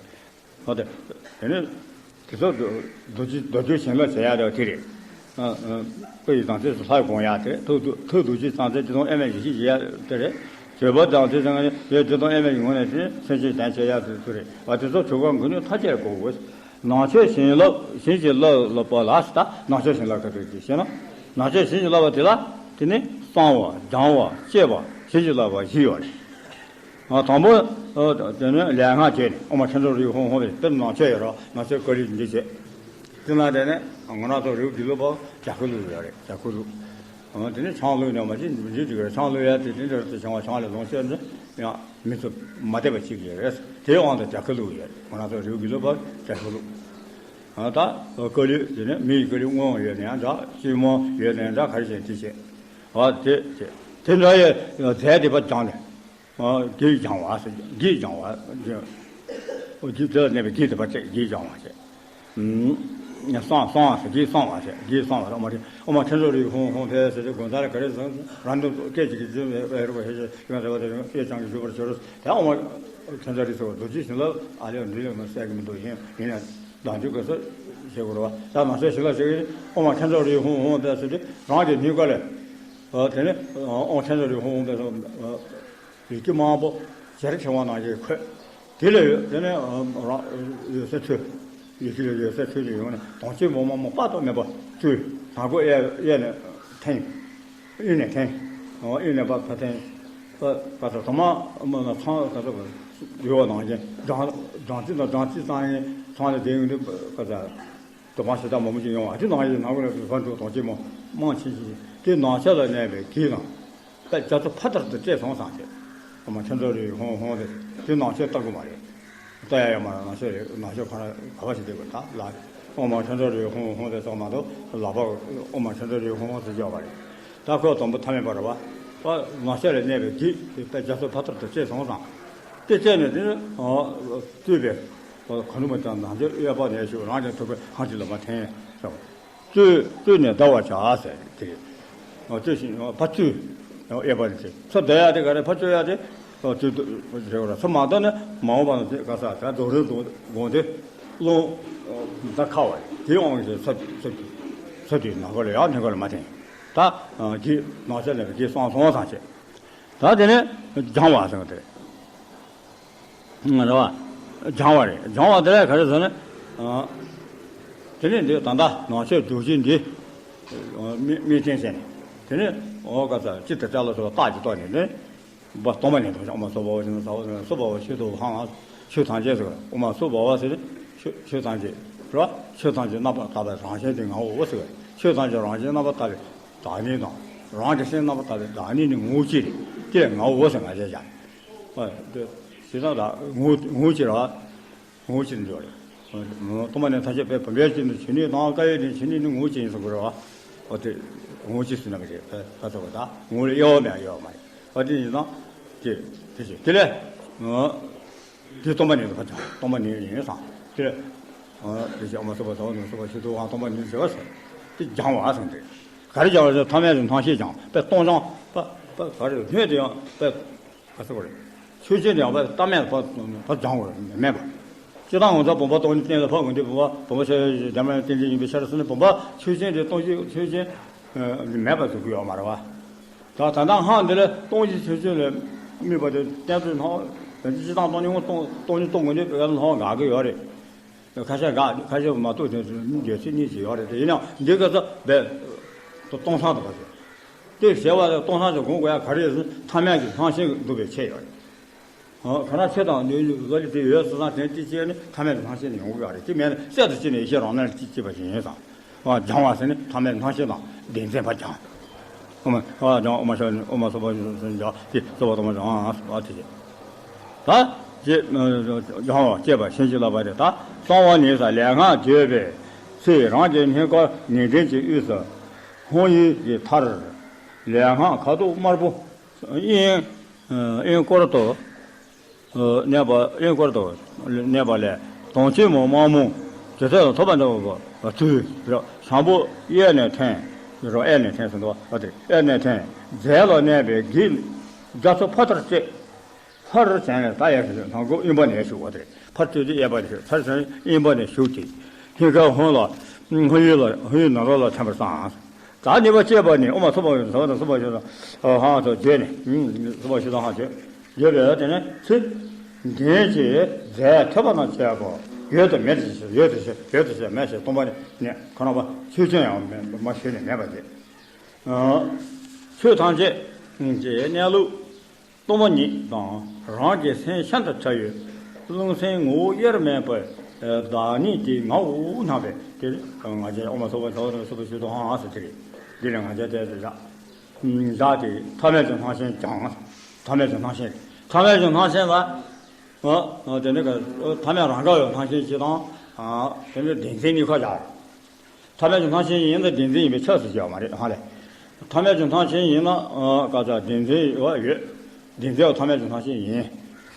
ཨོ་དེ། དེ་ནི། དེ་ཚོ་རྡོ་རྗེ་རྡོ་རྗེ་བྱིན་རླབས་བྱེད་ཡག་དེ་རེད། སྐུ་ཡི་དམ་ཚིག་སུ་ལྷ་སྒོམ་ཡག་དེ་རེད། ཐུགས་ཐུགས་རྡོ་རྗེ་རྩ་མཛད་ཅི་དང་དབྱེར་མེད་ཡེ་ཤེས་ཡིན་ཡག་དེ་རེད། བྱེད་པ་དམ་ཚིག་ཟེར་མཁན་ནི་ཡོད་ཅི་དང་དབྱེར་མེད་ཀྱི་ངོས་ནས་དེ་སེམས་ཅན་དོན་བྱེད་ཡག་དེ་ཚོ་རེད་པ། དེ་ཚོ་ཆོས་སྐུའི་མགོ་མཇུག་ཐམས་ཅད་དགོས་དགོས། ནང་ཆོས་བྱིན་རླབས་བྱིན་གྱིས་བརླབས་བརླབས་པ་ལ་ཟེར། ད་ནང་ཆོས་བྱིན་རླབས་ག་དུས་ཀྱི་ཟེར་ན། ནང་ཆོས་བྱིན་གྱིས་བརླབས་པ་དེ་ལ་དེ་ནི་གསང་བ་སྦྱང་བ་བསྐྱེད་པ་བྱིན་གྱིས་བརླབས་པ་བཞི་ཡོད་རེད། དང་པོ། དེ་ནི་ལས་སྔགས་བྱས་ནས་ཨོཾ་མ་ཁྱད་མཚར་རིག་ཧཱུྃ་ཧཱུྃ་ཕཊ། དེར་ནང་ཆོས་ཡོད་རོགས། ནང་ཆོས་ཀ་ལི་འདི་བྱས། དེ་ན་དེ་ནས་ང་རང་ཚོ་རིལ་བུ་དགེ་ལུགས་པ་བྱ་ཁུ་བླུགས་ཡོད་རེད། བྱ་ཁུ་བླུགས། དེ་ནས་ཆང་བླུགས་ནས་མ་ཅི་འདི་འདི་རེད། ཆང་བླུགས་ཡ་དེ་དེ་འདྲ་དེ་བྱུང་བ་ཆང་ལས་ལོངས་སྤྱོད་འདི་ཡང་མི་ཚོ་མ་བདེ་བ་ཅིག་ཡོད་རེད། དེའི་དབང་དུ་བྱ་ཁུ་བླུགས་ཡོད་རེད། ང་རང་ཚོ་རིལ་བུ་དགེ་ལུགས་པ་བྱ་ཁུ་བླུགས། ད་ཀ་ལི་དེ་ནས་མི་ཡི་ཀ་ལི་སྔོན་ཡོད་ནས་ཡང་འདྲ། སྤྱི་མོ་ཡོད་ནས་འདྲ། ག་རེ་བྱས་དེ་བྱས། ཨ་དེ་དེ་དེ་འདྲ་ཡི་རྫས་དེ་པ་སྦྱངས་ནས། བགེགས་སྦྱང་བ་ཟེར། བགེགས་སྦྱང་བ། བགེགས་དེ་ལ་གནས་པའི་བགེགས་དེ་པ་བཅས་བགེགས་སྦྱང་བ་བཅས། གསང་གསང་བ་ཟེར། བགེགས་གསང་བ་ཟེར། བགེགས་གསང་བ་ཟེར། ཨོཾ་མ་ཨོཾ་མ་ཁྱད་མཚར་རིག་ཧཱུྃ་ཧཱུྃ་ཕཊ་ཟེར་ཏེ་དགོང་དག་ལ་ག་རེ་ཟེར། རང་དོན་སྐད་ཅིག་གིས་བརྗོད་པའི་རིག་པ་ཧེ་ཤེས་ཡོན་ཏན་རྩ་བ་དེ་ཡང་དཔེ་ཅན་གྱིས་བཞུགས་པར་གྱུར། དེ་ཨོཾ་མ་ཁྱད་མཚར་རིག་ཟེར་བ་རྡོ་རྗེ་བྱིན་རླབས་ཨ་ལས་འདི་ལས་མ་གསལ་གྱི་མི་འདུག་ཡིན་ཡིན་ན། བདག་འཇུག་གི་སོ་ཞེས་དགོས་རེད་བ། ད་ང་ཚོས་ཞིག་ལ་ཞིག་ཨོཾ་མ་ཁྱད་མཚར་རིག་ཧཱུྃ་ཧཱུྃ་ཕཊ་ཟེར་ཏེ་རང་གི་སྙིང་ག་ལས། དེ་ནས་ཨོཾ་ཁྱད་མཚར་རིག་ཧཱུྃ་ཧཱུྃ་ཕཊ་ཟེར། ཡི་གེ་མང་པོ་ཞལ་ཕྲེང་བ་ནང་བཞིན་འཁོད། དེ་ལས་དེ་ནས་རང་འོད་ཟེར་འཕྲོས། ཡི་གེ་ལས་འོད་ཟེར་འཕྲོས་ཏེ་ཡོང་ནས་དོན་སྤྱི་མོ་མ་མོ་དཔག་ཏུ་མེད་པ་སྤྲུལ། ནག་པོ་གཡས་གཡས་ནས་འཐེན། དབུས་ནས་འཐེན། དབུས་ནས་ཕར་ཕར་འཐེན། ཕར་ཕར་ཚུར་དུ་མ་མ་མ་ཚང་ད་ཚོ་ཡོད་པ་ནང་བཞིན་སྦྲང་སྦྲང་རྩི་དང་སྦྲང་རྩི་ཙམ་ཡིན་ཚང་ནས་དེ་ཡོང་དུས་ཕར་ཚུར་དུ་མ་ཞེ་དྲག་མང་པོ་ཅིག་ཡོང་བ་དེ་ནང་བཞིན་ནག་པོ་ལ་ཕར་འགྲོ་དོན་སྤྱི་མོ་མང་ཆེ་ཆེ་དེ་ནང་ཆོས་ལ་གནས་པའི་གེགས་དང་། དཔེ་རྒྱ་མཚོ་ཕ་དར་དུ་བཅད་སོང་ཙང་བྱས། ཨོཾ་མ་ཁྱད་མཚར་རིག་ཧཱུྃ་ཧཱུྃ་ཕཊ་དེ་ནང་ཆོས་ལྟ་དགོས་མ་རེད། ལྟ་ཡ་ཡོད་མ་རེད། ནང་ཆོས་རེད། ནང་ཆོས་ཁོ་རང་ག་བ་ཞིག་བསྡད་དགོས་ད་ལ། ཨོཾ་མ་ཁྱད་མཚར་རིག་ཧཱུྃ་ཧཱུྃ་ཕཊ་ཙམ་མ་གཏོགས་ལག་པ་ཨོཾ་མ་ཁྱད་མཚར་རིག་ཧཱུྃ་ཧཱུྃ་ཕཊ་ཟེར་ཡོད་མ་རེད། ད་ཁོ་དང་པོ་ཐ་མལ་པ་རེད་བ། ད་ནང་ཆོས་ལ་གནས་པའི་གེགས་དེ་དཔེ་རྒྱ་མཚོ་ཕ་དར་དུ་བཅད་སོང་ཙང་། དེ་བཅད་ནས་དེ་ནི་བཙུད་པའི་ག་ནུ་མ་ཙམ་ནང་ཆོས་གཡས་པ་ནས་ཞུགས། རང་ཀྱང་ཐུབ་པའི་ཧང་ཅི་ལ་མ་འཐེན་ཟེར་བ། བཙུད་བཙུད་ནས་བཟླ་བར་བྱ་ཟེར་དེ་རེད། བཙུད་ཞིང་ཕར་བཙུད། གཡས་པ་ནས་དེ་ཚུར་བཟླ་ཡག་དེ་ག་རེ་ཕར་བཙུད་ཡག་དེ། བཙུད་དུ་ཟེར་བ་ལ་ཚུར་མ་བཟླས་ན་མ་འོངས་པ་ན་དེ་ག་ས་ད་རྡོ་རིང་དུ་དགོངས་ཏེ་རླུང་ད་ཁ་བ་རེད། དེའི་དབང་གིས་ཚུར་ཚུར་ཚུར་དེ་ནང་ཁོ་ལ་ཡང་ནང་ཁོ་ལ་མ་འཐེན། ད་གེགས་ནང་ཆོས་ལ་གེགས་སོང་སོང་ཙང་བྱས། ད་དེ་ནས་སྦྱང་བ་ཟེར་བ་དེ་རེད། རེད་བ། སྦྱང་བ་རེད། སྦྱང་བ་དེ་ལ་ག་རེ་ཟེར་ན། དེ་ནས་འདི་ད་ལྟ་ནང་ཆོས་སྒྲུབ་བྱེད་འདི། དམིགས་དམིགས་རྐྱེན་བྱས་ནས། དེ་ནས་འོ་ག་ས་སྤྱི་དང་བྲལ་ལ་སོགས་པ་རྟགས་ཀྱིས་རྟོགས་ནས་ནི། པ་སྟོང་པ་ཉིད་དུ་ཨོཾ་མ་སྭ་བྷཱ་ཝ་ཤུདྡྷ་ཟ་བ་ཟེར་ན་སྭ་བྷཱ་ཝ་ཤུདྡྷ་ཧཱུྃ། ཆོས་ཐམས་ཅད་ཟེར་བ་དབུ་མ་སོགས་པ་བ་ཟེར་ཆོས་ཆོས་ཐམས་ཅད་རེད་བ། ཆོས་ཐམས་ཅད་རྣམ་པར་དག་པའི་རང་བཞིན་དེ་ངའོ་ཟེར་བ། ཆོས་ཐམས་ཅད་རང་བཞིན་རྣམ་པར་དག་པའི་བདག་ཉིད་དང་། རང་གི་སེམས་རྣམ་པར་དག་པའི་བདག་ཉིད་ནི་ངོ་བོ་གཅིག་རེད། དེ་ལས་ངའོ་ཟེར་ང་ཞེས་བྱ། ཨ་དེ་བྱས་ཙང་ད་ངོ་ངོ་བོ་གཅིག་རེད་བ། ངོ་བོ་གཅིག་ཏུ་འཇོག་རེད། སྟོང་པ་ཉིད་ཐམས་ཅད་པའི་བུམ་པའི་སྤྱི་དང་། ཆོས་ཉིད་དང་སྐལ་བའི་སྟེང་། ཆོས་ཉིད་ནི་ངོ་བོ་གཅིག་ཡིན་གསུང་གི་རེད་བ། ཨོ་དེ་ངོ་བོ་གཅིག་ཟེར་ན་མི་རེད། ད་ཚོད་པ་ད་ངོ་བོ་ལ་དབྱེ་བ་མེད་དབྱེ་བ་མ་རེད། ཨོ་དེ་ཡིན་ཙང་དེ་དེ་བྱས་དེ་ལས་དེ་སྟོང་པ་ཉིད་དུ་ཕར་སྦྱང་། སྟོང་པ་ཉིད་ཡིན་ཙང་དེ་ལས་དེ་བྱས་ཨོ་མ་སོགས་པ་ཟ་བ་ནི་སོགས་པ་ཞིག་ཏུ་དབང་སྟོང་པ་ཉིད་ཟེར་བ་ཟེར། དེ་སྦྱང་བ་ཟེར་དེ། ག་རེ་སྦྱང་བ་ཟེར། ཐ་མལ་གྱི་སྣང་ཤས་སྦྱང་། དཔེ་སྟོང་སྦྱང་། དཔེ་དཔེ་ག་རེ་སྣོད་དེ་ཡང་དཔེ་ག་ཚོད་རེད། ཆོས་ཅན་དེ་ཡང་བལྟ་མེད་པར་བལྟ་མེད་པར་སྦྱང་དགོས་མེད་པ། སྤྱིར་བཏང་ངོ་མཚར་བུམ་པ་སྟོང་ཉིད་བསྟན་ལ་ཕར་འོང་དུས། བུམ་པ་བུམ་པ་ཆོས་ཅན། རྒྱ་མ་རྟེན་འབྱུང་ཡིན་པའི་ཕྱིར་ཟེར་ནས། བུམ་པ་ཆོས་ཅན་དེ་སྟོང་ཉིད་ཆོས་ཅན་མེད་པར་བཟོ་གི་ཡོད་མ་རེད་བ། ད་ད་ལྟ་སྔགས་འདི་ལ་སྟོང་ཉིད་ཆོས་ཅན་ལ་དམིགས་པ་དེ་བསྟན་ཚུལ་སྣང་། སྤྱིར་བཏང་སྟོང་ཉིད་ངོ་སྟོང་སྟོང་ཉིད་རྟོགས་དགོས་དུས་བལྟ་སྣང་འགག་གི་ཡོད་རེད། ཁ་ཤས་འགག་ཁ་ཤས་མ་རྟོགས་དེ་ཚོ་བརྗོད་ཚིག་གཉིས་ཅིག་ཡོད་རེད་དེ། ཡིན་ཡང་འདི་ག་ཚོད་བས་སྟོང་སང་དུ་བ་ཚོད། དེ་ཟེར་བ་ལ་སྟོང་སང་དུ་སྒོམ་དགོས་ཡ་ག་རེ་ཡོད་ཟེར་ན། ཐ་མལ་གྱི་སྣང་ཤས་འདུ་བའི་ཆེད་ཡོད་རེད། ཨ་ག་ན་ཆོས་དང་འདོད་ཡུལ་བཟོ་ལས་དེ་ཡོད་སོང་ཙང་། དེ་དེ་བྱས་ནས་ཐ་མལ་གྱི་སྣང་ཤས་ནི་ཡོང་གི་ཡོད་རེད། དེ་མེད་ན་གསལ་དུ་ཕྱིན་ནས་ཡེ་ཤེས་རང་སྣང་ལ་གཅིག་སྐྱེས་པ་ཞིག་ཡིན་ཙང་། ཨ་སྦྱང་བ་ཟེར་ནས་ཐ་མལ་སྣང་ཤས་དང་བདེན་འཛིན་པ་སྦྱང་། ཨོ་མ་ཨ་སྦྱང་། ཨོ་མ་ཤ་ཨོ་མ་སོགས་པ་སྦྱང་། དེ་སོགས་པ་དང་སྦྱང་། ཨ་དེ་བྱས། ད་ཅེས་སྦྱང་བ་བཅས་པ་བྱིན་གྱིས་བརླབས་པ་སྟེ། ད་གསང་བ་ནི་ས་ལས་སྔགས་བརྗོད་པའི་ཚེ། རང་གི་སྙིང་གར་ཉི་སྤྲིན་གྱི་དབུས་སུ་ཧཱུྃ་ཡིག་གི་མཐར་ལས་སྔགས་ཁ་དོག་དམར་པོ་དབྱིངས་དབྱིངས་སྐོར་དུ་གནས་པ། དབྱིངས་སྐོར་དུ་གནས་པ་ལས་དྭངས་ཆེན་མོ་དམར་མོ་ཇེ་ཐོག་ཏུ་ཐོབ་པ་འདྲ་བ་ཚུལ་རོ། བྱང་བུ་གཡས་ནས་འཐེན། རོ་གཡས་ནས་འཐེན་ཟེར་འདུག་པ། དེ་གཡས་ནས་འཐེན། རྫས་ལ་གནས་པའི་བགེགས་རྒྱ་མཚོ་ཕ་མཐར་བཅད། ལྷར་བྱས་ནས་ད་ཡར་ཞུ། ནང་ཁོག་གཡོན་པ་ནས་ཞུགས་པ་དེ་རེད། ཕར་བཅད་དེ་གཡས་པ་ནས་ཞུགས། ལྷར་བྱས་ནས་གཡོན་པ་ནས་ཞུགས་ཏེ། སྙིང་གའི་ཧཱུྃ་ལ་ཧཱུྃ་ཡིག་ནང་ལོགས་ལ་ཐིམ་པར་བསམ། ད་ནི་བ་ཅེས་པ་ནི་ཨོ་མ་སོགས་པ་ཡོད། ཟ་བ་དང་སོགས་པ་ཡོད། ཧང་སོགས་བརྗོད་ནས། སོགས་པ་ཞིག་དང་ཧང་བརྗོད། བརྗོད་པས་དེ་ནས་ཚེ་འདས་ཀྱི་རྫས་ཐོས་པ་དང་བཅས་པ་ཡོད་དུ་མེད་དུ་ཞེས། ཡོད་དུ་ཞེས། ཡོད་དུ་ཞེས་མེད་ཞེས་སྟོང་པ་ནས་ཁོ་རང་པ་ཆོས་ཅན་ཡང་མེད་མ་ཞུས་ནས་མེད་པ་དེ། ཆོས་ཐམས་ཅད་ཀྱི་གནས་ལུགས་སྟོང་པ་ཉིད་དང་། རང་གི་སེམས་ཤིན་ཏུ་ཕྲ་བའི་རླུང་སེམས་ངོ་བོ་དབྱེར་མེད་པའི་བདག་ཉིད་དེ་ངའོ་སྙམ་པའི་དེ་ང་རྒྱལ། ཨོ་མ་སོགས་པ་ཟ་བ་དང་སོགས་པ་ཞིག་དང་ཧང་ཧང་ཟེར་དེ་རེད། འདི་ལས་ང་རྒྱལ་དེ་བཞག་བཞག་སྟེ། ཐ་མལ་གྱི་སྣང་ཞེན་སྦྱང་། ཐ་མལ་གྱི་སྣང་ཞེན། ཐ་མལ་གྱི་སྣང་ཞེན་ལ་དེ་ནི་ཐ་མལ་རང་ག་བའི་སྣང་ཞེན་ཞིག་དང་། དེ་ནི་བདེན་འཛིན་གཉིས་ཁ་བཞག་རེད། ཐ་མལ་གྱི་སྣང་ཞེན་ཡིན་ན་བདེན་འཛིན་ཡིན་པའི་ཆ་ཟེར་གྱི་ཡོད་མ་རེད་ཧ་ལས། ཐ་མལ་གྱི་སྣང་ཞེན་ཡིན་ན་ཨ་བདེན་འཛིན་ཡོད་ཡོད། བདེན་འཛིན་ཡང་ཐ་མལ་གྱི་སྣང་ཞེན་ཡིན།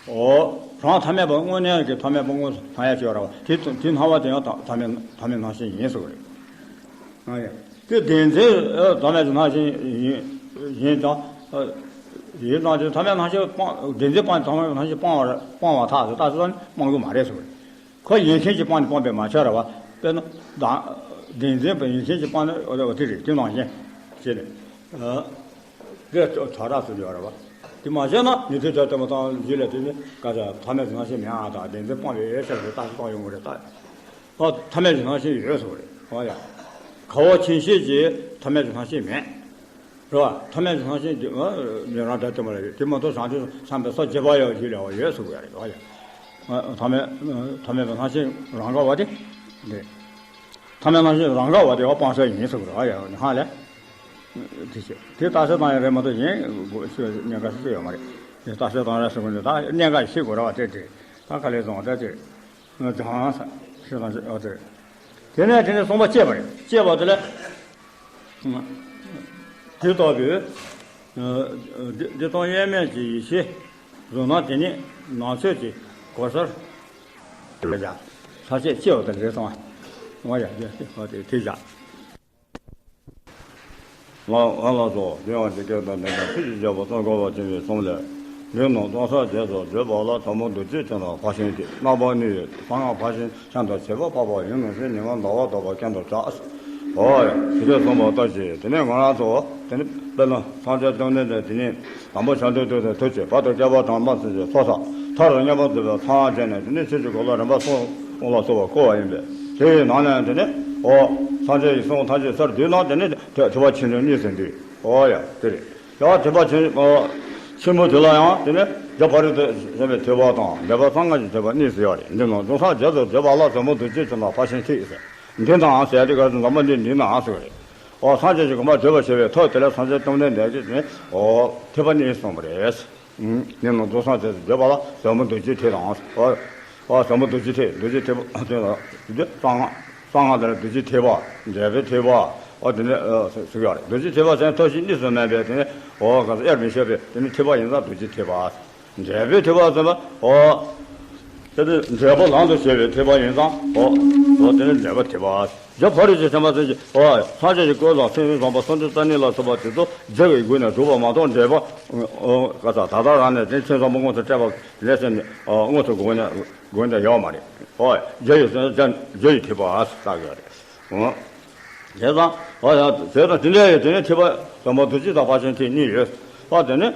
ཨོ། རང་ཐ་མལ་པ་དངོས་གནས་ཀྱི་ཐ་མལ་པ་དངོས་སུ་སྣང་ཡ་ཅིག་ཡོད་རེད་བ། དེ་དེ་སྣང་བ་དེ་ཡང་ཐ་མལ་ཐ་མལ་སྣང་ཞེན་ཡིན་ཟེར་བ་རེད། ཨ་ཡ། དེ་བདེན་འཛིན་ཨ་ཐ་མལ་གྱི་སྣང་ཞེན་ཡིན་ཡིན་ཀྱང་། ཨ་ཡིན་ཙང་དེ་ཐ་མལ་སྣང་ཞེན་སྤང་། བདེན་འཛིན་སྤང་ཐ་མལ་སྣང་ཞེན་སྤང་བ་རེད། སྤང་བ་ཐག་ཆོད། ད་དེ་ཙམ་སྤང་གི་མ་རེད་ཟེར་བ་རེད། ཁོ་ཡིན་མཁན་གྱི་སྤང་ནི་སྤང་པའི་མ་ཆགས་ར་བ། དཔེར་ན་བདག་བདེན་འཛིན་པ་ཡིན་མཁན་གྱི་སྤང་ནི་འོ་དེ་རེད། དེ་ནང་བཞིན་བྱས་ནས། དེ་ཐག་རག་སུ་ཡོད་ར་བ། དེ་མ་བྱས་ན་ཉན་ཐོས་གྲལ་སྟོན་པ་དང་རྗེས་ལ་དེ་ནི་ག་ཚ་ཐ་མལ་གྱི་སྣང་ཞེན་མེད་ཨ། ད་བདེན་འཛིན་སྤང་བའི་ཨེ་ཤ་རེད། ད་སྤང་ཡོང་གི་རེད་ད། ཨ་ཐ་མལ་གྱི་སྣང་ཞེན་ཡོད་ཟེར་བ་རེད། ཨ་ཡ། ཁ་བ་ཆེན་ཤོས་ཀྱིས་ཐ་མལ་གྱི་སྣང་ཞེན་མེད། རེད་བ། ཐ་མལ་གྱི་སྣང་ཞེན་དེ་ཨ་ཉན་རང་གྲལ་སྟོན་པ་ལ་ཡོད། དེ་མ་གཏོགས་བྱང་ཆུབ་སེམས་དཔའ་སོ་བརྒྱད་པ་ཡང་རྗེས་ལ་ཡོད་ཟེར་བ་རེད། ཨ་ཡ། ཨ་ཐ་མལ་ཐ་མལ་པའི་སྣང་ཞེན་རང་ག་བ་དེ་རེད། ཐ་མལ་སྣང་ཞེན་རང་ག་བ་དེ་བ་སྤང་ས་ཡིན་ཟེར་བ་རེད། ཨ་ཡ་ཧ་ལས། དེ་བྱས་དེ་རྟགས་གསལ་བཏང་ཡ་རེད་མ་གཏོགས་གཞན་གོ་ཤེས་གནད་འགག་ཤེས་ཡོད་མ་རེད། དེ་རྟགས་གསལ་བཏང་ར་ཟེར་དགོས་འདུག་ད་གནད་འགག་ཤེས་དགོས་ར་བ། དེ་དེ་ད་ག་ལེར་བཟུང་བ་དེ་དེ། སྦྱང་ས་ཞེས་དང་ཞེས་པ་དེ། དེ་ནས་དེ་ནས་གསུངས་པ་བཅས་པ་རེད། བཅས་པ་དེ་ལ། དེ་ལྟ་བུའི། འདི་དང་དབྱེར་མེད་ཀྱི་ཡེ་ཤེས་བཟུང་ན། དེ་ནི་ནང་ཆོས་ཀྱི་གོ་སར། ལ་བྱ། ས་བཅད་བཅས་པ་དེ་རེད་སོང་བ། ང་ཡ་དེ་དེ་བྱ། ལ་ཨ་ལ་སོགས་དེ་ཡང་དེ་སྐད་དང་ལྡན་པ་ཚིག་གཅིག་བརྗོད་པ་ཙམ་དགོས་པར་བྱས་པའི་གསུང་ལས། ལུས་རྣམས་སྟོང་གསལ་རྗེས་སུ་བརྗོད་པ་ལ། ཐལ་མོ་རྡོ་རྗེ་ཅན་དང་ཕར་ཕྱིན་ཏེ། རྣམ་པར་གནོན་པའི་གསང་སྔགས་ཕར་ཕྱིན་ཤིན་ཏུ་ཆེ་བ་འཕགས་པ་ཡིན་ནོ་ཞེས་ཉི་མ་ཟླ་བ་ལྡོག་པ་ཀུན་ཏུ་གྲགས། འོ་ཡ། དེ་འདྲ་གསུངས་པ་ལྟར་གྱིས་དེ་ནས་ང་རང་ཚོ་དེ་ནི་དཔེར་ན་སངས་རྒྱས་བཅོམ་ལྡན་འདས་དེ་ནི་དང་པོ་བྱང་ཆུབ་ཏུ་ཐུགས་ཀྱི་བར་དུ་བསྐལ་པ་གྲངས་མེད་ཙམ་གྱི་ཚོགས་བསགས། མཐར་མཉམ་པར་མཛད་པའི་ཚངས་དབྱངས་ཅན་ནས་དེ་ནི་ཆོས་ཀྱི་འཁོར་ལོ་རིམ་པ་གསུམ་ལ་སོགས་པ་བསྐོར་བ་ཡིན་པས། དེ་ཡི་ནང་ནས་དེ་ནི་འོ་སངས་རྒྱས་ཀྱི་གསུང་ཐམས་ཅད་གསར་བསྡུས་ན་དེ་ནི་ཐེག་པ་ཆེ་ཆུང་གཉིས་སུ་འདུས། འོ་ཡ་དེ་རེད། ཡང་ཐེག་པ་ཆེ་ཆུང་ ཆེན་པོ་དེ་ལ་ཡང་དེ་ནས་རྒྱ་བར་དུ་ཞེས་པའི་ཐེག་པ་དང་འགྲེལ་པ་གསང་སྔགས་ཀྱི་ཐེག་པ་གཉིས་སུ་ཡོད་རེད། འདི་ནང་དུང་སང་རྒྱ་མཚོར་བསྡུས་པ་ལ་ཟབ་མོ་རྡོ་རྗེ་ཆེན་དང་ཕར་ཕྱིན་ཐེག་ཟེར། འདི་དང་ཟེར་དེ་ག་ཟབ་མོ་འདི་འདི་ནའང་ཟེར་བ་རེད། འོ་སངས་རྒྱས་ཀྱི་གོ་འཕང་བགྲོད་པར་བྱེད་པའི་ཐབས་དེ་ལ་སངས་རྒྱས་བཅོམ་ལྡན་འདས་ཀྱིས་ནི་འོ་ཐེག་པ་གཉིས་གསུངས་པ་རེད། འདི་ནང་དུང་སང་རྒྱ་མཚོར་བསྡུས་པ་ལ་ཟབ་མོ་རྡོ་རྗེ་ཐེག་དང་། འོ་འོ་ཟབ་མོ་རྡོ་རྗེ་ཐེག་རྡོ་རྗེ་ཐེག་པ་དེ་ལ་གསང་སྔགས། གསང་སྔགས་དེ་ལ་རྡོ་རྗེ་ཐེག་པ། འགྲེལ་པའི་ཐེག་པ། འོ་དེ་ནས་ཨ་ཟེར་ཡོད་རེད། རྡོ་རྗེ་ཐེག་པ་ཟེར་ན་ཐབས་ཤེས་གཉིས་སུ་མེད་པའི་དེ་ནས་འོ་ག་ས་དབྱེར་མི་ཕྱེད་པའི་དེ་ནས་ཐེག་པ་ཡིན་ཙང་རྡོ་རྗེ་ཐེག་པ། འགྲེལ་པའི་ཐེག་པ་ཟེར་ན་འོ་དེ་ནས་འགྲེལ་པ་ལམ་དུ་བྱེད་པའི་ཐེག་པ་ཡིན་ཙང་འོ་འོ་དེ་ནས་འགྲེལ་པ་ཐེག་པ། རྒྱ་བར་དུ་ཞེས་པ་ཟེར་གྱི་འོ་སངས་རྒྱས་ཀྱི་སྐུ་ལ་མཚན་བཟང་པོ་སུམ་ཅུ་རྩ་གཉིས་ལ་སོགས་པ་དེ་ཚོ་རྒྱ་གི་སྒོ་ནས་སྒྲུབ་པ་མ་གཏོགས་འགྲེལ་པ་འོ་ག་ས་ད་ལྟ་རང་ནས་དེ་མཚན་བཟང་པོ་དངོས་སུ་སྤྲད་པ་ལས་ཟེར་ནས་འོ་དངོས་སུ་དགོངས་ནས་དགོངས་ནས་ཡོད་མ་རེད། འོ་རྒྱ་ཡི་རྒྱ་ཡི་ཐེག་པ་ཟེར་གྱི་ཡོད་རེད། འོ། བྱས་ཙང་། འོ་ཡང་བྱས་ཙང་དེ་འདྲ་ཡོད། དེ་ནས་ཐེག་པ་ཟབ་མོ་རྡོ་རྗེ་དང་ཕར་ཕྱིན་ཐེག་གཉིས་ཡོད། ཨ་དེ་ནས།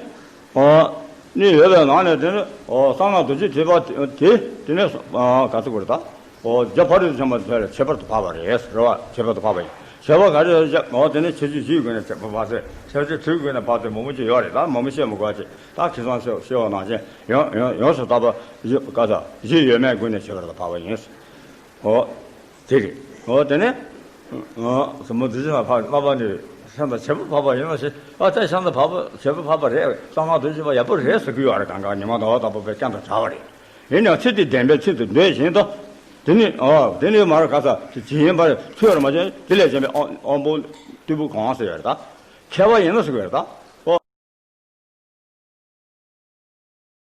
ཨ་གཉིས་ཡོད་པའི་ནང་ནས་དེ་ནས་ཨོ་གསང་སྔགས་རྡོ་རྗེ་ཐེག་པ་དེ་དེ་ནས་ཨ་ག་ཚོད་དགོས་རེད་ད། ཨོ་རྒྱ་བར་དུ་ཞེས་པ་དེ་ལ་ཁྱད་པར་དུ་འཕགས་པ་རེད་རེད་བ། ཁྱད་པར་དུ་འཕགས་པ་ཡིན། ཁྱད་པར་ག་རེ་རེད་ཟེར། ཨོ་དེ་ནས་ཁྱད་ཆོས་བཞིའི་སྒོ་ནས་ཁྱད་པར་འཕགས་ཚེ། ཁྱད་ཆོས་དྲུག་གི་སྒོ་ནས་འཕགས་ཚེ་མང་པོ་ཅིག་ཡོད་རེད། ད་མང་པོ་བཤད་མི་དགོས་ཅིག་ད་ཁ་སང་བཤད་བཤད་པ་ནང་བཞིན་ཡོངས་ཡོངས་ཡོངས་སུ་དག་པ་བཞི་ག་ས་བཞི་ཡོད་མེད་སྒོ་ནས་ཁྱད་པར་དུ་འཕགས་པ་ཡིན། ཨོ། དེ་རེད། ཨོ་དེ་ནས། ཨོ་ཟབ་མོ་རྡོ་རྗེ་ལ་འཕགས་པ་ནི་གཞན་དང་ཁྱད་པར་འཕགས་པ་ཡིན་ནོ་ཞེས། ཨ་ད་གཞན་དང་འཕགས་པ་ཁྱད་པར་འཕགས་པ་རེད། གསང་སྔགས་རྡོ་རྗེ་ཐེག་པ་ཡག་པོ་རེད་ཟེར་གྱི་ཡོད་རེད། གང་ག་ཉི་མ་ཟླ་བ་ལྟ་བུ་པའི་སྤྱན་དང་བྲལ་བ་རེད། ཡིན་ཡང་ཚེ་འདི་བདེན་པའི་ཚུལ་དུ་འདོད་བཞིན་དུ། དེ་ནི་ཨོ་དེ་ནི་མར་ག་ས་ཇི་ཡིན་པར་ཐུལ་བར་མ་བྱས། དེ་ལས་གཞན་པའི་དབང་དབང་པོ་རྟུལ་པོ་གང་ཟེར་ཡོད་རེད་ད། མཁས་པ་ཡིན་ནོ་ཟེར་གྱི་ཡོད་རེད་ད།